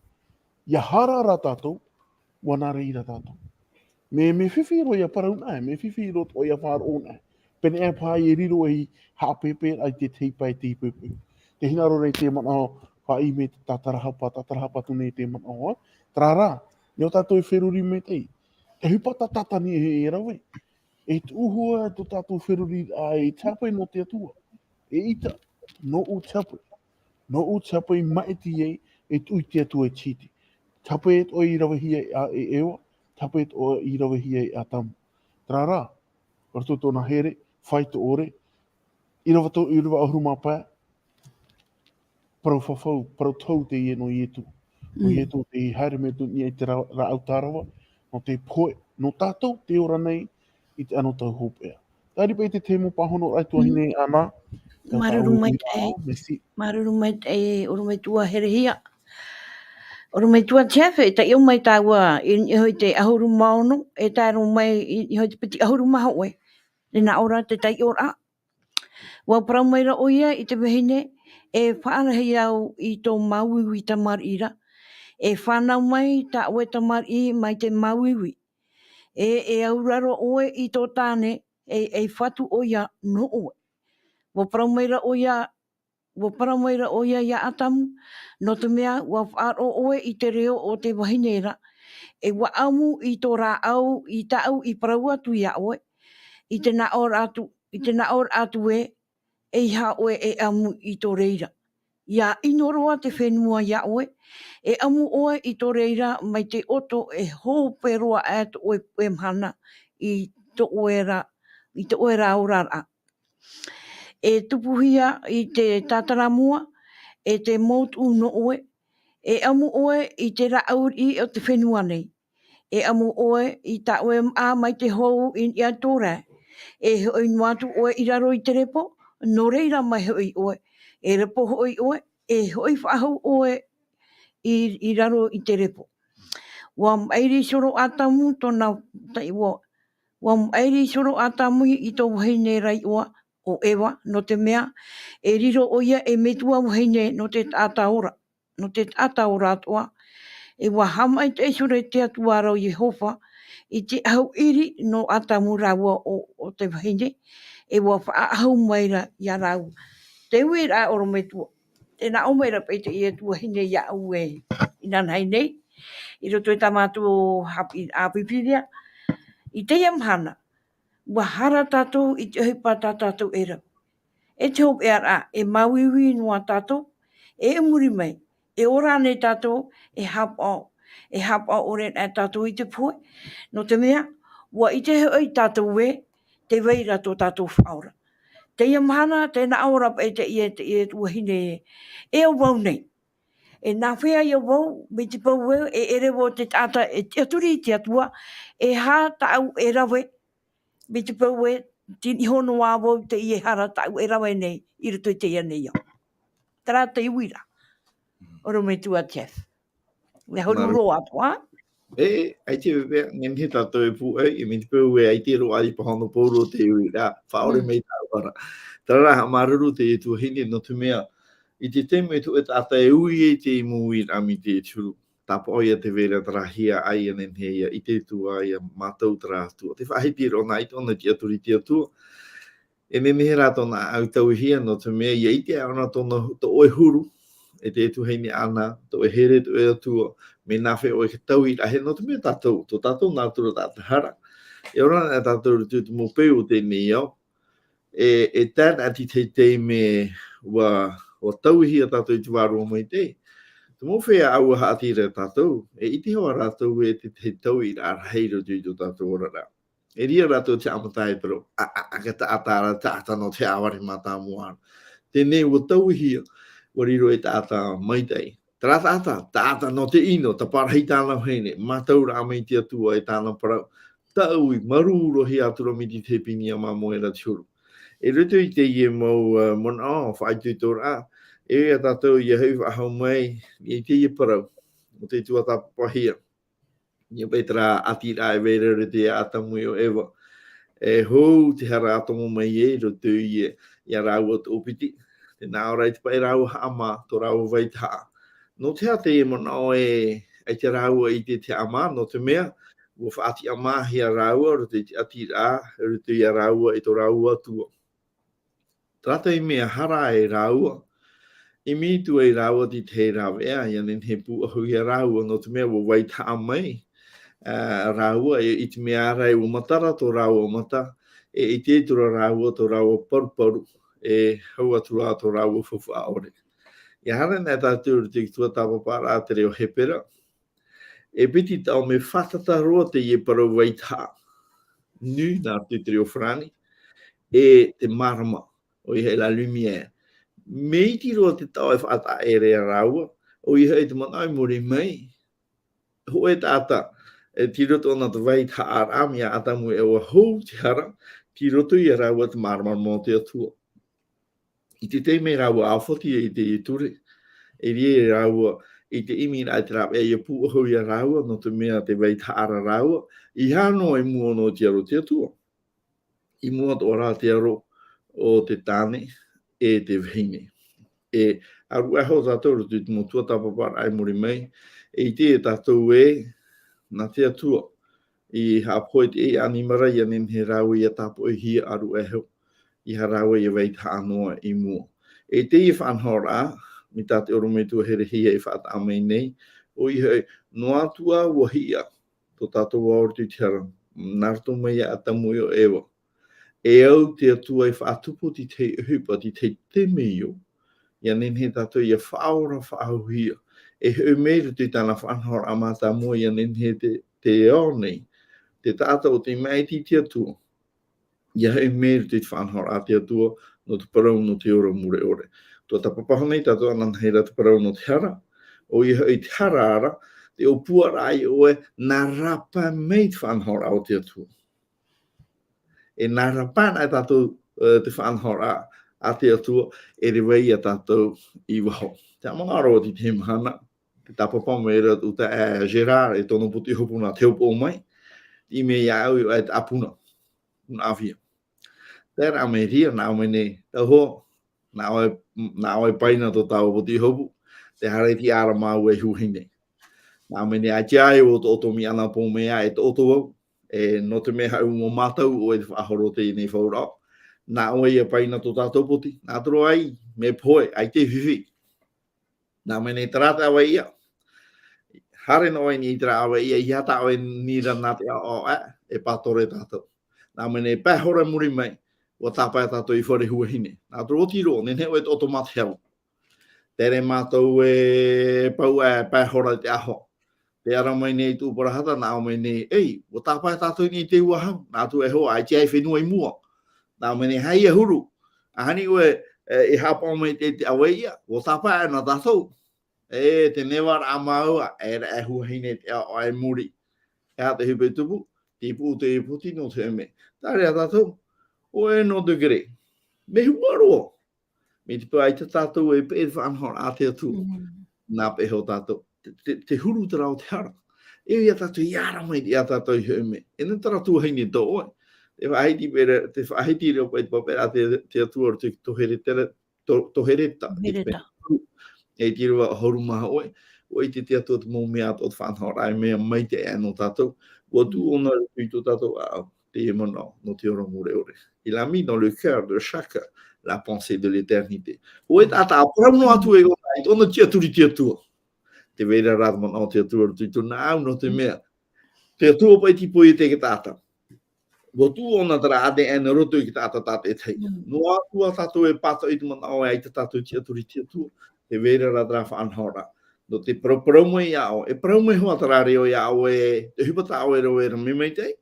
ʻIa hara rā tātou, ʻua nā reira tātou. Mea, mea fifi roa ʻia parau anaʻe, mea fifi roa ʻia faʻaroʻo anaʻe. Pēneiaʻe paha e riro ei haʻapēpēraʻa i te tahi pae, te tahi poʻipoʻi. Tē hinaʻaro ra i te manaʻo, faʻaʻī mai te tātarahapa, tātarahapa atu nei te manaʻo, ā? Terā rā, nō tātou e feruri maitaʻi. E ʻohipa tātātani e, e rave. E tuʻu hoʻi tō tātou feruriraʻa, e te hape nō te Atua. ʻEita, nōʻu te hape. Nōʻu te hape i maʻiti ai, e tuʻu i te Atua i te hiti. Te hape atoʻa i ravehia e, e Eva, te hape atoʻa i ravehia e Atamu. Terā rā, roto tōna here, faito ʻore, ʻīrava to-, ʻīrava ʻahuru mā pae, parau fafau, parau tohu teie nō Ietu. Nō Mm. Ietu tei haere mai atu i niʻa i te ra-, rāʻau tārava, nō te pohe, nō tātou tē ora nei i te anotau hopeʻa. Tāripa i te tahi mau pāhono ra i tuahine Mm. Ana. Māuruuru maitaʻi. Merci. Māuruuru maitaʻi, ʻorometua Herehia. ʻOrometua Jeff, e taiʻo mai tāua i niʻa hoʻi i te ʻahuru mā ono, e tae roa mai i niʻa hoʻi i te piti ʻahuru mā hōʻē. Tē nā ʻō ra te taiʻoraʻa. ʻUa parau mai ra ʻoia i te vahine, e faʻarahi au i tō māuiui tamariʻi ra. E fānau mai tā ʻoe tamariʻi mai te māuiui. E, e auraro ʻoe i tō tāne, e, e fatu ʻoia nō ʻoe. ʻUa parau mai ra ʻoia, ʻua parau mai ra ʻoia iā Atamu, nō te mea, ʻua faʻaroʻo ʻoe i te reo o te vahine ra, e ʻua ʻamu i tō rāʻau i tāʻu i parau atu iā ʻoe, i te nā ʻō ra atu, i te nā ʻō ra atu ē, ʻeiaha ʻoe e ʻamu i tō reira. ʻIa ʻino roa te fenua iā ʻoe, e ʻamu ʻoe i tō reira mai te ʻoto e hope roa aʻe tō ʻoe, ʻoe mahana i tō ʻoe ra, i tō ʻoe ra oraraʻa. E tupuhia i te tātarāmoa, e te moutuʻu nō ʻoe, e ʻamu ʻoe i te rāʻau riʻi o te fenua nei. E ʻamu ʻoe i tā ʻoe māʻa mai te hou i niʻa i tō rae. E hoʻi noa atu ʻoe i raro i te repo, nō reira mai hoʻi ʻoe. E repo hoʻi ʻoe, e hoʻi faʻahou ʻoe i, i raro i te repo. ʻUa maʻiri soro Atamu tōna tai-, ʻua, ʻua maʻiri soro Atamu i tō vahine ra iʻoa, ʻo Eva, nō te mea, e riro ʻoia ei metua vahine nō te taʻata ora, nō te taʻata ora atoʻa. E ʻua haʻamaitaʻi soro te Atua ra ʻo Iehova i te ʻahu ʻiri nō Atamu rāua ʻo, ʻo te vahine, e ʻua faʻaʻahu mai ra iā rāua. Te uiraʻa ʻorometua, tē nā ʻō mai ra paʻi teie tuahine iāʻu ē, inanahi nei, i roto i tā mātou haʻapiʻiraʻa Pīpīria, i teie mahana, ʻua hara tātou i te ʻohipa tā tātou e rave. E te hopeʻaraʻa, e māuiui noa tātou, e muri mai, e ora nei tātou, e haʻapaʻo, e haʻapaʻo ʻore anaʻe tātou i te pohe, nō te mea, ʻua ʻite hoʻi tātou ē, tē vai ra tō tātou Faʻaora. Teie mahana, tē nā ʻō ra paʻi teie, teie tuahine ē, e au vau nei. E nāfea ïa vau, mai te peu ē, e ʻere vau te taʻata e tiʻaturi i te Atua, e aha tāʻu e rave, mai te peu ē, tei niʻa iho noa vau i teie hara tāʻu e rave nei, i roto i teie nei ao. Terā te uiraʻa. ʻOrometua Jeff. E huru Māuruuru. Roa atoʻa. E, ʻaita e vevea, nehenehe tātou e pūai, e mai te peu ē ʻaita roa i pāhono pauroa te uiraʻa, faʻaʻore Mm. mai tāʻu ra. Terā rā, māuruuru teie tuahine, nō te mea, I te taime tō ʻoe taʻata e ui ai te mau uiraʻa mai te huru, tāpaʻo ia te vai ra terā hia ʻai ʻia nehenehe ʻia ʻite atu ā ia mātou terā Atua. Te faʻahiti roa nā ʻite ʻōna i te Atua, i te Atua. E nehenehe rā tōna ʻāʻau tauihia, nō te mea ʻia ʻite ʻōna tōna, tō ʻoe huru, e te tuahine ʻana, tō ʻoe here, tō ʻoe Atua, mea nāfea ʻoe e tauiraʻahia, nō te mea tātou, tō tātou nātura taʻata hara. E ora na tātou i roto i te mau peu o teie nei ao, e, e tae noa atu i te taime ʻua, ʻua tauihia tātou i te Vārua Maitaʻi. Te mau feiā ʻāua haʻati ra ia tātou, e ʻite hoʻi rātou e te, te tauiraʻa rahi i roto i tō tātou oraraʻa. E reira rātou te haʻamata e parau, ā, ā, ā, ka taʻata ra, taʻata nō te haʻavare mātāmua ra. Teie nei ʻua tauihia, ʻua riro ei taʻata maitaʻi. Terā taʻata, taʻata nō te ʻino, taparahi tāna vahine, mātauraʻa mai te Atua e tāna parau, taui, māuruuruhia atu ra mai te tahi pīnia māmoe ra te huru. I roto i teie mau, ā, manaʻo, faʻaitoitoraʻa, e ui ia tātou ʻia hoʻi faʻahou mai i teie parau, ʻo te tuatāpapahia. ʻIa paʻi terā ʻatiraʻa e vai ra i roto ia Atamu e ʻo Eva. E hou te hara ʻa tomo mai ai i roto ia, ia rāua toʻopiti. Tē nā ʻō ra ʻaita paʻi rāua haʻamā, tō rāua vaitahaʻa. Nō te aha te manaʻo e, ʻaita rāua i ʻite i te haʻamā, nō te mea, ʻua faʻatiʻamāhia rāua, i roto i te ʻatiraʻa, i roto ia rāua e tō rāua Atua. Terā taime ʻa hara ai rāua, ʻimi atu ai rāua i te tahi rāveʻa, ʻia nehenehe e pūʻohu ia rāua, nō te mea ʻua vaitahaʻa mai, ā, rāua, e, i te mea ra ē ʻua matara tō rāua mata, e, e ʻite atu ra rāua tō rāua paruparu, e hau atu ra tō rāua faufaʻa ʻore. ʻIa haere na tātou i te tuatāpaparaʻa a te reo Hepera, e piti taʻo mea fātata roa teie parau vaitahaʻa. Nu, nā roto i te reo farāni, e te mārama, ʻoia hoʻi la lumière. Mea iti roa te taʻo e faʻataʻa ʻere ia rāua, ʻoia hoʻi te manaʻo i muri mai, hōʻē taʻata, e tei roto ʻōna i te vaitahaʻaraʻa mai ia Atamu e ʻua hou te hara, tei roto ia rāua te māramarama o te Atua. I te taime rāua e aofaki ai i te ture, e riro rāua i te ʻimiraʻa i te rāveʻa ʻia pūʻohu ia rāua, nō te mea tē vaitahaʻa ra rāua, ʻeiaha noa i mua nō te aro o te Atua. I mua atoʻa rā te aro o te tāne e te vahine. E ʻaruʻaho tātou i roto i te mau tuatāpaparaʻa i muri mai, e ʻite tātou ē, nā te Atua i haʻapohe i te ʻānimara, ʻia nehenehe rāua ʻia tāpoʻihia ʻaruʻaho, ʻeiaha rāua ʻia vaitahaʻa noa i mua. E teie faʻanahoraʻa, mai tā te ʻorometua herehia e faʻataʻa mai nei, ʻoia hoʻi, noa atu ā ʻua hiʻa tō tātou ao i roto i te hara, nā roto mai ia Atamu e ʻo Eva. E au te Atua e faʻatupu i te tahi ʻohipa, i te tahi temeio, ʻia nehenehe tātou ʻia faʻaora faʻahouhia. E hoʻi mai i roto i tāna faʻanahoraʻa mātāmua, ʻia nehenehe te, te ao nei, te taʻata ʻo tei maʻiti i te Atua, ʻia hoʻi mai i roto i te faʻanahoraʻa a te Atua, nō te parau nō te ora mure ʻore. Tuatāpapa nei tātou ananahi ra te parau nō te hara, ʻoia hoʻi te hara ra, te ʻōpuaraʻa i ʻoe, nā rāpae mai te faʻanahoraʻa o te Atua. E nā rāpae na tātou, e, te faʻanahoraʻa a te Atua, e rave ia tātou i waho. Te manaʻo roa i te mahana, tē tāpapa mai ra tō taeaʻe Gérard e tōna poti hopu nā Teahupoʻo mai, i ʻimi iāʻu i ʻō e te ʻāpuna, puna ʻāvia. Terā mai reira, nā ʻō mai nei, tauihaʻa, nā ʻoe, nā ʻoe paina tō tāua poti hopu, tē haere tiʻa ra māua e huahine. Nā ʻō mai nei, ʻaita ʻaita ʻoe ʻo tō, tō miʻana pō mai ā, e tō, tō au, e nō te mea haʻu mau mātou ʻoe te faʻahoro teie nei fauraʻo. Nā ʻoe ia paina tō tātou poti, nā te roaʻa, mea pohe, ʻaita e fifi. Nā ʻō mai nei terā te ʻāvaʻe ïa. Haere noa ʻoe i terā ʻāvaʻe ïa, ʻeiaha tā ʻoe i niʻa ra nā te aʻoaʻo, e pātoro tātou. Nā ʻō mai nei pae hora i muri mai, ʻua tāpae tātou i fare huahine. Nā te roaʻa, nehenehe ʻoe e toʻotoʻo mā te hau. Tere mātou e pau e pae hora i te aho. Tē ara mai nei tō Parahata, nā ʻō mai nei, ei, ʻua tāpae tātou i niʻa i te uāhau. Nā te roaʻa, ʻaita e fenua i mua. Nā ʻō mai nei, haere huru. ʻAhani ʻoe, e, e haʻapaʻo mai te, te ʻāvaʻe ïa, ʻua tāpae na tātou. E, te nevaraʻa māua, e, e huahine te aʻoaʻo i muri. E aha te ʻohipa i tupu, tei puʻu te poti nō te mea. Terā tātou, ʻoe nō te kere. Mea hua roa. Mai te peu ʻaita tātou e peʻe i te faʻanahoraʻa a te Atua. Mm. Nā peʻe hoʻi tātou. Te, te, te huru terā o te hara. E ui ia tātou, ʻia ara mai ia tātou i te mea. E nā terā tuahine tō ʻoe. Te faʻahiti paʻi, te faʻahiti reo paʻi te pape a te, te Atua i roto i te tohereta, to-, tohereta. Tohereta. ʻahuru. E te ʻahuru mā hōʻē, ʻua ʻite te Atua te mau mea atoʻa o te faʻanahoraʻa, e mea maitaʻi nō tātou. ʻUa tuʻu ʻōna i roto i tō tātou ʻāʻau, teie manaʻo, nō te ora mure ʻore. Il a mis dans le cœur de chacun la pensée de l'éternité. ʻO te taʻata, ʻa parau noa atu e ʻōna, i tōna tiʻaturi te Atua. Tē vai ra rā te manaʻo o te Atua i roto i tōna ʻāʻau, nō te mea, te Atua paʻi tei poiete i te taʻata. ʻUa tuʻu ʻōna terā A D N i roto i te taʻata tātaʻitahi. Mm. Noa atu ā tātou e pātoʻi i te manaʻo e ʻaita tātou tiʻaturi te Atua, tē vai ra rā terā faʻanahoraʻa. Nō te parauparau mai iā ʻoe, e parau mai hoʻi terā reo iā ʻoe, te ʻohipa tā ʻoe e rave ra mea maitaʻi,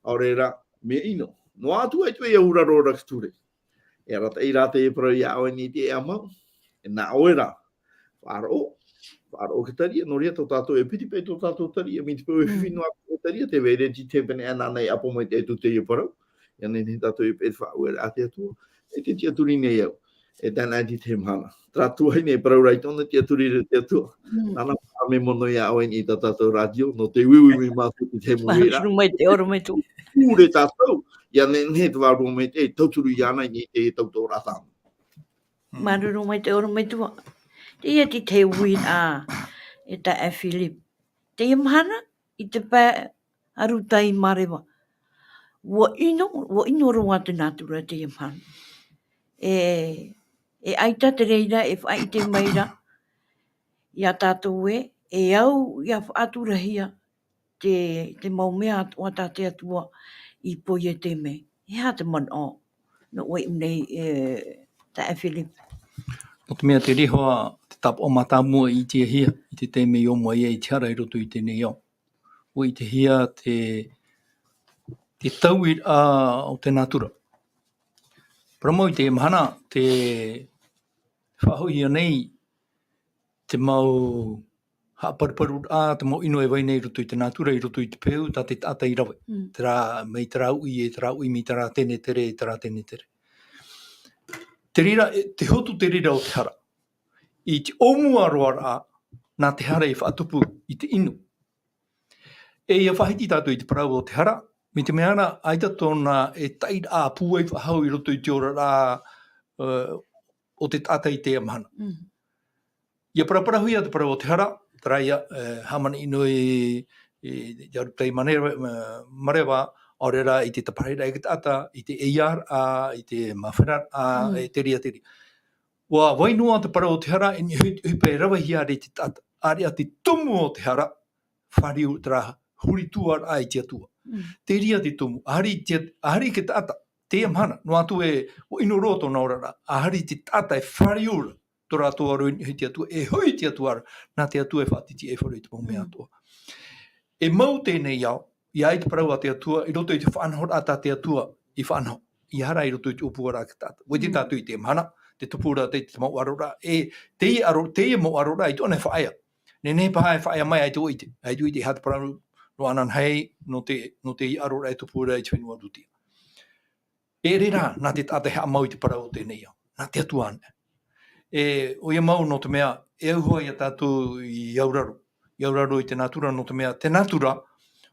ʻaore rā, mea ʻino. Noa atu ā i te vai ʻauraro ra ka ture. E arataʻi rā te parau iā ʻoe i niʻa i te ʻēʻa mau, e nā ʻoe rā. Faʻaroʻo, faʻaroʻo i te tariʻa, nō reira tō tātou e piti paʻi tō tātou tariʻa, mai te peu e fifi noa atu te tariʻa, tē vai ra te taime e nānā e ʻapo mai te Atua i teie parau, ʻia nehenehe tātou e paʻi te faʻaueraʻa a te Atua, e te tiʻaturi nei au, e tāna i teie mahana. Terā tuahine e parau ra i tōna tiʻaturi ra te Atua. Mm. Nāna paʻi mea mono iā ʻoe i tā tātou rātio, nō te uiui mai mātou i te taime ra. Māuruuru maitaʻi, ʻorometua. Ture tātou, ʻia nehenehe te Vārua Maitaʻi e tauturu iāna i teie tautooraʻa tāna. Mm. Māuruuru maitaʻi, ʻorometua. Teie te tahi uiraʻa, e taeaʻe Philip. Teie mahana, i te pae ʻarutai mā reva. ʻUa ʻino, ʻua ʻino roa te nātura teie mahana. E, e ʻaita te reira e faʻaʻite mai ra iā tātou ē, e au ʻia faʻaturahia te, te mau mea atoʻa tā te Atua i poiete mai. E aha te manaʻo nō ʻoe i ʻō nei, e, taeaʻe Philip? Nō te mea te reira, te tāpaʻo mātāmua i ʻitehia, i te taime i ō mai ai te hara i roto i teie nei ao. ʻUa ʻitehia te, te tauiraʻa o te nātura. Parau mau i teie mahana, tē faʻahoʻihia nei te mau haʻaparuparuraʻa, te mau ʻino e vai nei i roto i te nātura, i roto i te peu, tā te taʻata i rave. Mm. Terā, mai terā uʻi, e terā uʻi, mai terā tenetere, e terā tenetere. Te reira, e, te hotu te reira o te hara. I te ʻōmua roa rā, nā te hara i faʻatupu i te inu. E ʻia faʻahiti tātou i te parau o te hara, mai te mea ra, ʻaita tōna e taʻiraʻa pūai faʻahou i roto i te oraraʻa, e, o te taʻata i teie mahana. Mm. ʻIa paraparauhia te parau o te hara, terā ïa, e, hāmani ʻino i, i te ʻarutai mā reva, mā reva, ʻaore rā i te taparaʻiraʻa i te taʻata, i te ʻeiāraʻa, i te māferaraʻa, mm, e te reira, te reira. ʻUa vai noa te parau o te hara, i niʻa i te ʻohipa e ravehia ra i te taʻata. ʻĀreʻa te tumu o te hara, fāriu terā huri tuaraʻa i te Atua. Mm. Te reira te tumu, ʻāhari te, ʻāhari te taʻata, teie mahana, noa atu e, ʻua ʻino roa tōna oraraʻa, ʻāhari te taʻata e fāriu ra tō rātou aro i niʻa i te Atua, e hoʻi te Atua ra, nā te Atua e faʻatītīʻaifaro i te mau mea atoʻa. Mm. E mau teie nei ao, ʻia ʻite te parau a te Atua, i roto i te faʻanahoraʻa tā te Atua i faʻanaho. ʻEiaha rā i roto i te ʻōpuaraʻa a te taʻata. ʻUa ʻite tātou i teie mahana, te tupu ra te, te mau ʻaroraʻa, e, teie ʻaro, teie mau ʻaroraʻa, ʻaita ʻōna e faʻaea. Nehenehe paha e faʻaea mai, ʻaita ʻua ʻite. ʻAita ʻua ʻite e aha te parau nō ananahi, nō te, nō te ʻaroraʻa e tupu ra i te fenua Iudea. E ʻere rā, nā te taʻata e haʻamau i te parau o teie nei ao. Nā te Atua anaʻe. E, ʻoia mau nō te mea, e au hoʻi ia tātou i auraro. I auraro i te nātura nō te mea, te nātura,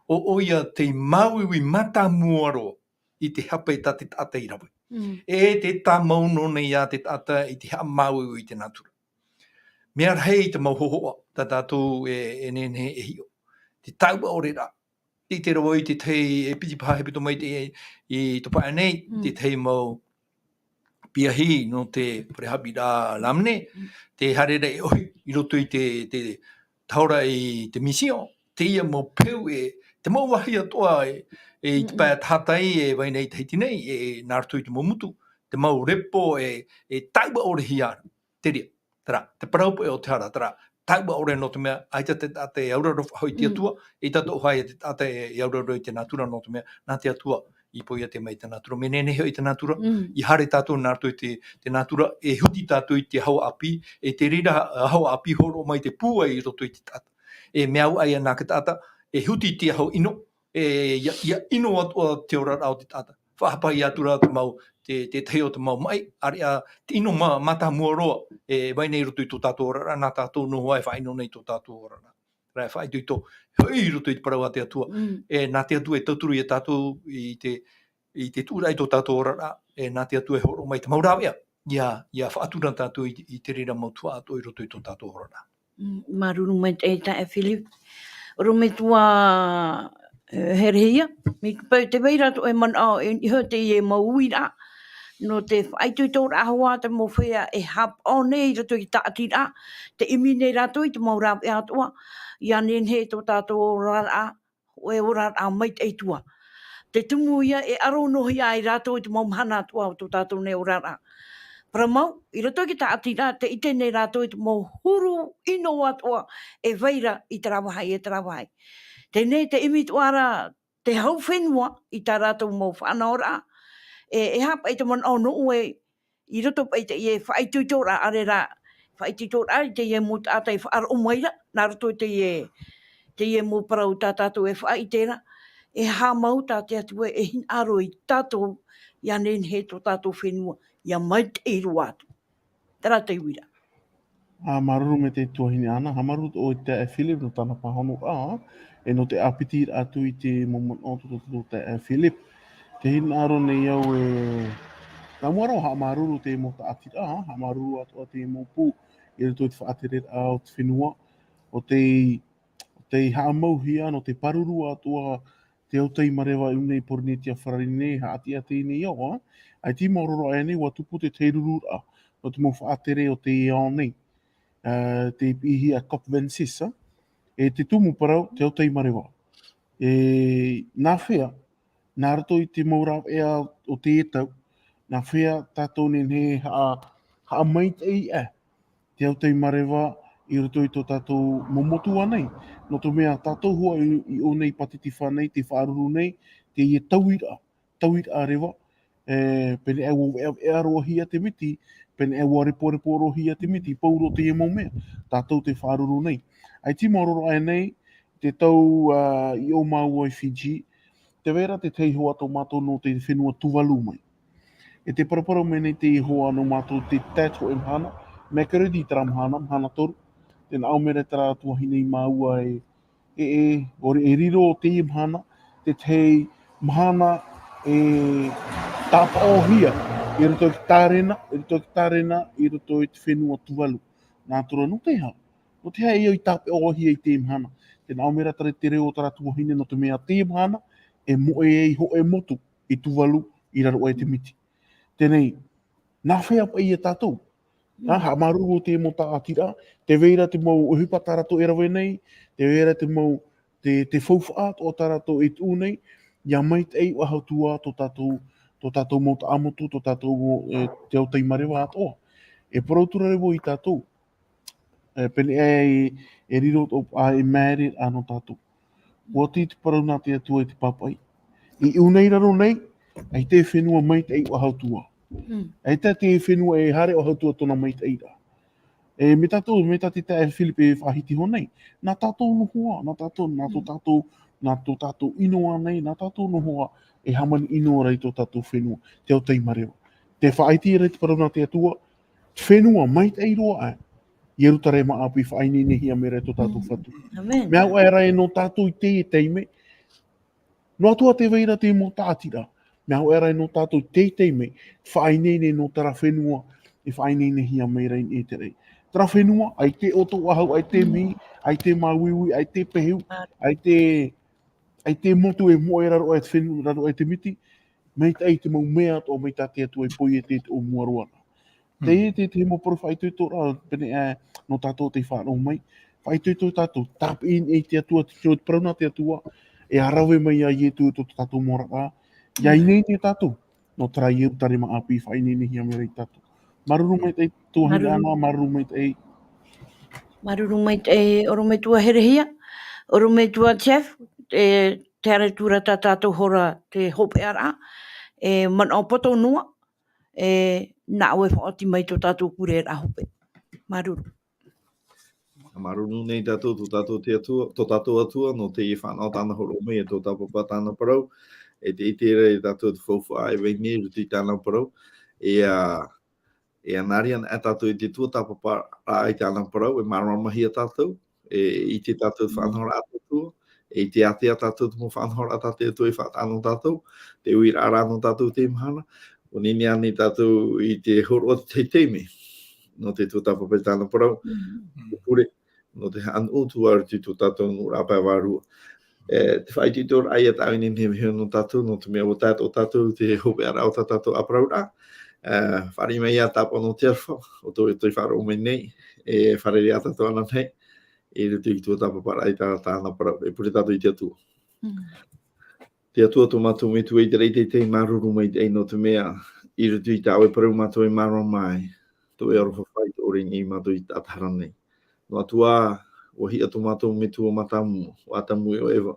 ʻo, ʻoia te māuiui mātāmua roa i te hape tā te taʻata i rave. Mm. E te tāmau noa nei a te taʻata i te haʻamāuiui i te nātura. Mea rahi te mau hōhoʻa, tā tātou e, e nehenehe e hiʻo. Te taua ʻore rā. I te rave i te tahi, e piti paha hepetoma i te, i te pae nei, mm, te tahi mau piahi nō te fare haʻapiʻiraʻa Lamine, mm, te haere ra e ʻohi i roto i te, te tahora i te misio, teie mau peu e, te mau vāhi atoʻa e, e i te, mm, pae tahatai e vai nei Tahiti nei, e nā roto i te mau motu, te mau repo e, e taua ʻore hia ra. Te reira, terā, te parau paʻi o te hara, terā, taua ʻore nō te mea, ʻaita te taʻata e auraro faʻahou i te, mm, Atua, ʻeita atoʻa hoʻi te taʻata e, e auraro i te nātura nō te mea, nā te Atua i poiete mai te nātura. Mea nehenehe hoʻi te nātura, mm, ʻia haere tātou nā roto i te, te nātura, e huti tātou i te aho ʻāpī, e te reira aho ʻāpī hōroʻa mai te pūai i roto i te taʻata. E mea au ʻaia nā te taʻata, e huti i te aho ʻino, e, ʻia, ʻia ʻino atoʻa te oraraʻa o te taʻata. Faʻahapa atu ra te mau, te, te tahi o te mau maʻi, ʻāreʻa te ʻino mā, mātāmua roa, e vai nei i roto i tō tātou oraraʻa, nā tātou noa e faʻaʻino nei tō tātou oraraʻa. Terā e faʻaitoito, hoʻi i roto i te parau a te Atua. Mm. E, nā te Atua e tauturu ia tātou i te, i te tuʻuraʻa i tō tātou oraraʻa, e, nā te Atua e hōroʻa mai te mau rāveʻa. ia, ia faʻatura tātou i, i te reira mau tuhaʻa atoʻa i roto i tō tātou oraraʻa. Mm, māuruuru maitaʻi taeaʻe Philip. ʻOrometua, eh, Herehia, mea pau tē vai ra atoʻa e manaʻo e niʻa iho teie mau uiraʻa, nō te faʻaitoitoraʻa hoʻi te mau feiā e haʻapaʻo nei i roto i te tāʻatiraʻa, tē ʻimi nei rātou i te mau rāveʻa atoʻa, ia nehenehe tō tātou oraraʻa, hōʻē oraraʻa maitaʻi atoʻa. Te tumu ia e ʻaro noa ai rātou i te mau mahana atoʻa o tō tātou nei oraraʻa. Parau mau, i roto i te tāʻatiraʻa, tē ʻite nei rātou i te mau huru ʻino atoʻa e vai ra i terā vāhi, e terā vāhi. Teie nei tē ʻimi atoʻa ra te hau fenua i tā rātou mau faʻanahoraʻa, e, e aha paʻi te manaʻo nō ʻoe i roto paʻi i teie faʻaitoitoraʻa, ʻaore rā, faʻaitoitoraʻa i teie mau taʻata i faʻaroʻo mai ra, nā roto i teie, teie mau parau tā tātou e faʻaʻite ra, e haʻamau tā te Atua e hinaʻaro ia tātou, ia nehenehe tō tātou fenua, ia maitaʻi roa atu. Terā te uiraʻa. Ā, māuruuru maitaʻi tuahine Ana, haʻamāuruuru atoʻa i te taeaʻe Philip nō tāna pāhonoraʻa, e nō te ʻāpitiraʻa atu i te mau manaʻo o tō tātou taeaʻe Philip. Tē hinaʻaro nei au e, nā mua roa haʻamāuruuru te mau tāʻatiraʻa, haʻamāuruuru atoʻa te mau pū, i roto i te faʻatereraʻa o te fenua, ʻo tei, ʻo tei haʻamauhia, nō te pāruru atoʻa te Autahuʻa i Mareva i ʻō nei Pōrīnetia Farāni nei, haʻateatea nei au, ā, ʻaita i maoro roa aʻe nei, ʻua tupu te tahi rururaʻa, nō te mau faʻatere o te ao nei, ā, tei piʻihia COP vingt-six, ā, e te tumu parau, te Autahuʻa i Mareva. E, nā hea, nā roto i te mau rāveʻa o teie tau, nā hea tātou e nehenehe haʻa-, haʻamaitaʻi aʻe, te Autahuʻa i Mareva i roto i tō tātou mau motu ānei. Nō te mea tātou hoʻi i, i ʻō nei Pātitifā nei, tē faʻaruru nei, teie tauiraʻa, tauiraʻa reva, e, pēnei ʻua veʻaveʻa roa hia te miti, pēnei ʻua reporepo roa hia te miti, pauroa teie mau mea, tātou tē faʻaruru nei. ʻAita i maoro roa aʻe nei, te tau, ā, i ʻō māua i Fiji, tē vai ra te tahi hoa tō mātou nō te fenua Tuvalu mai. E tē paraparau mai nei te hoa nō mātou te tae atu hōʻē mahana, mercredi terā mahana, mahana toru, tē nā ʻō mai ra terā tuahine ia māua e, e, e, ʻaore e riro teie mahana, te tahi mahana e tāpaʻohia, i roto i te tārena, i roto i te tārena, i roto i te fenua Tuvalu. Nā te reira nō te aha, nō te aha e au i tāpaʻohia i teie mahana. Tē nā ʻō mai ra terā te reo o terā tuahine nō te mea teie mahana, e moʻe ai hōʻē motu i Tuvalu, i raro aʻe te miti. Teie nei, nā hea paʻi ia tātou? Nā, haʻamāuruuru te mau tāʻatiraʻa, tē vai ra te mau ʻohipa tā rātou e rave nei, tē vai ra te mau, te, te faufaʻa atoʻa tā rātou e tuʻu nei, ia maitaʻi faʻahou atoʻa tō tātou, tō tātou mau taʻamotu, tō tātou mau, e, te Autahuʻa i Mareva atoʻa. E parau atu ra vau ia tātou, e, pēnei e, e riro atoʻa, ā, e māere, ā, nō tātou. ʻUa oti te parau nā te Atua i te pāpaʻi. I ʻō nei raro nei, ʻaita e fenua maitaʻi faʻahou atoʻa. Mm. ʻAita te fenua e haere faʻahou atoʻa tōna maitaʻiraʻa. E, mai tātou, mai tā te taeaʻe Philip e faʻahiti iho nei. Nā tātou noa hoʻi, nā tātou, nā tō Mm. tātou, nā tō tātou ʻino ānei, nā tātou noa hoʻi e hāmani ʻino ra i tō tātou fenua, te Autahuʻa i Mareva. Tē faʻaʻite ra te parau nā te Atua, te fenua maitaʻi roa aʻe, Ierutarema ʻāpī faʻaineinehia mai ra e tō tātou Mm. Fatu. Amen. Mea au aʻe ra e nō tātou i teie taime, noa atu ā tē vai ra te mau tāʻatiraʻa, mea au aʻe ra e nō tātou i teie taime, faʻaineine nō terā fenua, e faʻaineinehia mai ra i niʻa i te raʻi. Terā fenua, ʻaita e ʻoto faʻahou, ʻaita e Mm. mihi, ʻaita e māuiui, ʻaita e pehu, Ā. ʻaita e, ʻaita e motu e moʻe raro aʻe te fenua, raro aʻe te miti, maitaʻi te mau mea atoʻa mai tā te Atua i poiete i te ʻōmua roa ra. Mm. Teie te, te mau parau faʻaitoitoraʻa, pēnei, ā, nō tātou tei faʻaroʻo mai. Faʻaitoito tātou, tāpeʻa i te Atua, te, te parau nā te Atua, e rave mai ia Ietu i tō tātou mau oraraʻa. Ia Mm. ineine tātou, nō terā Ierutarema ʻāpī faʻaineinehia mai ra ia tātou. Māuruuru maitaʻi tuahine Māuruuru. Ana, māuruuru maitaʻi. Māuruuru maitaʻi, ʻorometua Herehia, ʻorometua Jeff, e, tē haere atu ra tā tātou hora te hopeʻaraʻa, e, manaʻo poto noa, e, nā ʻoe e faʻaoti mai tō tātou pureraʻa hope. Māuruuru. Māuruuru nei tātou, tō tātou te Atua, tō tātou Atua, nō teie fānaʻo tāna hōroʻa mai, e tō tāpapa tāna parau, e te ʻite ra ia tātou te faufaʻa, e vai nei i roto i tāna parau, e, ā, e nā reira anaʻe tātou i te tuatāpaparaʻa i tāna parau, e māramarama hia tātou, e ʻite tātou te Mm. faʻanahoraʻa a te Atua, e ʻite ātea tātou te mau faʻanahoraʻa tā te Atua i faʻataʻa nō tātou, te uiraʻa ra nō tātou i teie mahana, ʻUa nehenehe ānei tātou i te hōroʻa te taime nō te tuatāpapa i tāna parau, te pure, nō te haʻanuʻu atu i tō tātou nuʻuraʻa pae vārua. E, te faʻaitoitoraʻa ia tāʻu i nehenehe e vaiiho nō tātou, nō te mea ʻua tae atoʻa tātou i te hopeʻaraʻa o tā tātou ʻāparauraʻa. E, fāriʻi mai ia tāpaʻo nō te aroha, ʻo tō, ʻo tō i faʻaroʻo mai nei, e fārerei ā tātou ananahi, i roto i te tuatāpaparaʻa i tā, tāna parau, e pure tātou i te Atua. Te Atua tō mātou Metua i te raʻi teitei, māuruuru maitaʻi nō te mea, i roto i tā ʻoe parau mātou e mārō mai, tō ʻoe aroha faʻaitoito i niʻa ia mātou i te taʻata hara nei. Noa atu ā, ʻua hiʻa tō mātou Metua mātāmua, ʻo Atamu e ʻo Eva.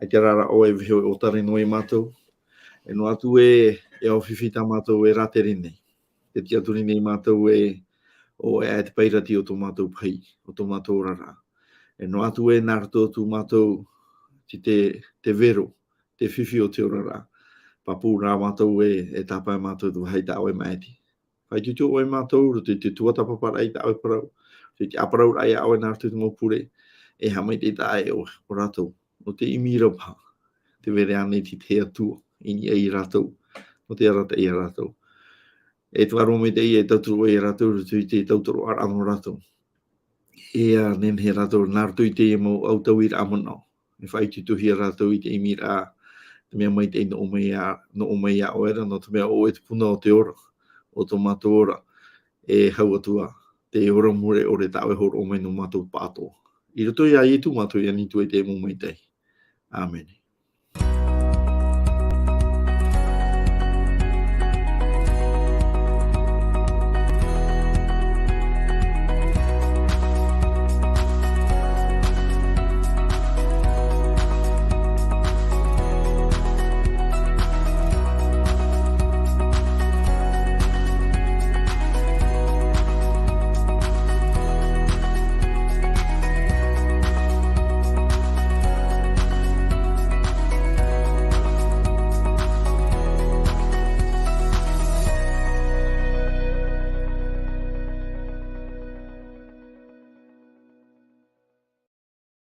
ʻAita rā rāʻau e vaiiho e ʻōtare noa ia mātou. E noa atu ē, e ʻaofifi tā mātou e rātere nei. Tē tiʻaturi nei mātou ē, ʻo ʻoe ā te pairati o tō mātou pahi, o tō mātou oraraʻa. E noa atu ē nā roto atu mātou i te, te vero, te fifi o te oraraʻa. Pāpū rā mātou ē, e tāpae mātou i te vāhi tā ʻoe māʻiti. Faʻaitoito ʻoe ia mātou, roto i te tuatāpaparaʻa i tā ʻoe parau, roto i te ʻāparauraʻa ia ʻoe nā roto i te mau pure, e haʻamaitaʻi taʻa ʻē ʻo, ʻo rātou, nō te ʻimi ra paha, tē vai ra ānei te, te Atua, i niʻa ia rātou, nō te arataʻi ia rātou. E te vārua maitaʻi e tauturu ʻoe ia rātou, roto i te tauturu ʻaraʻa nō rātou. E, ā, nehenehe rātou, nā roto i teie mau autahuʻaraʻa manaʻo. E faʻaitoitohia rātou i te ʻimiraʻa, te mea maitaʻi nō ʻō mai ia, nō ʻō mai ia ʻoe ra, nō te mea ʻo ʻoe te puna o te ora, o tō mātou ora, e hau atu ā, te ora mure ʻore tā ʻoe e hōroʻa mai nō mātou pāʻatoʻa. I roto ia Ietu mātou i ani atu ai te mau maitaʻi. ʻĀmene.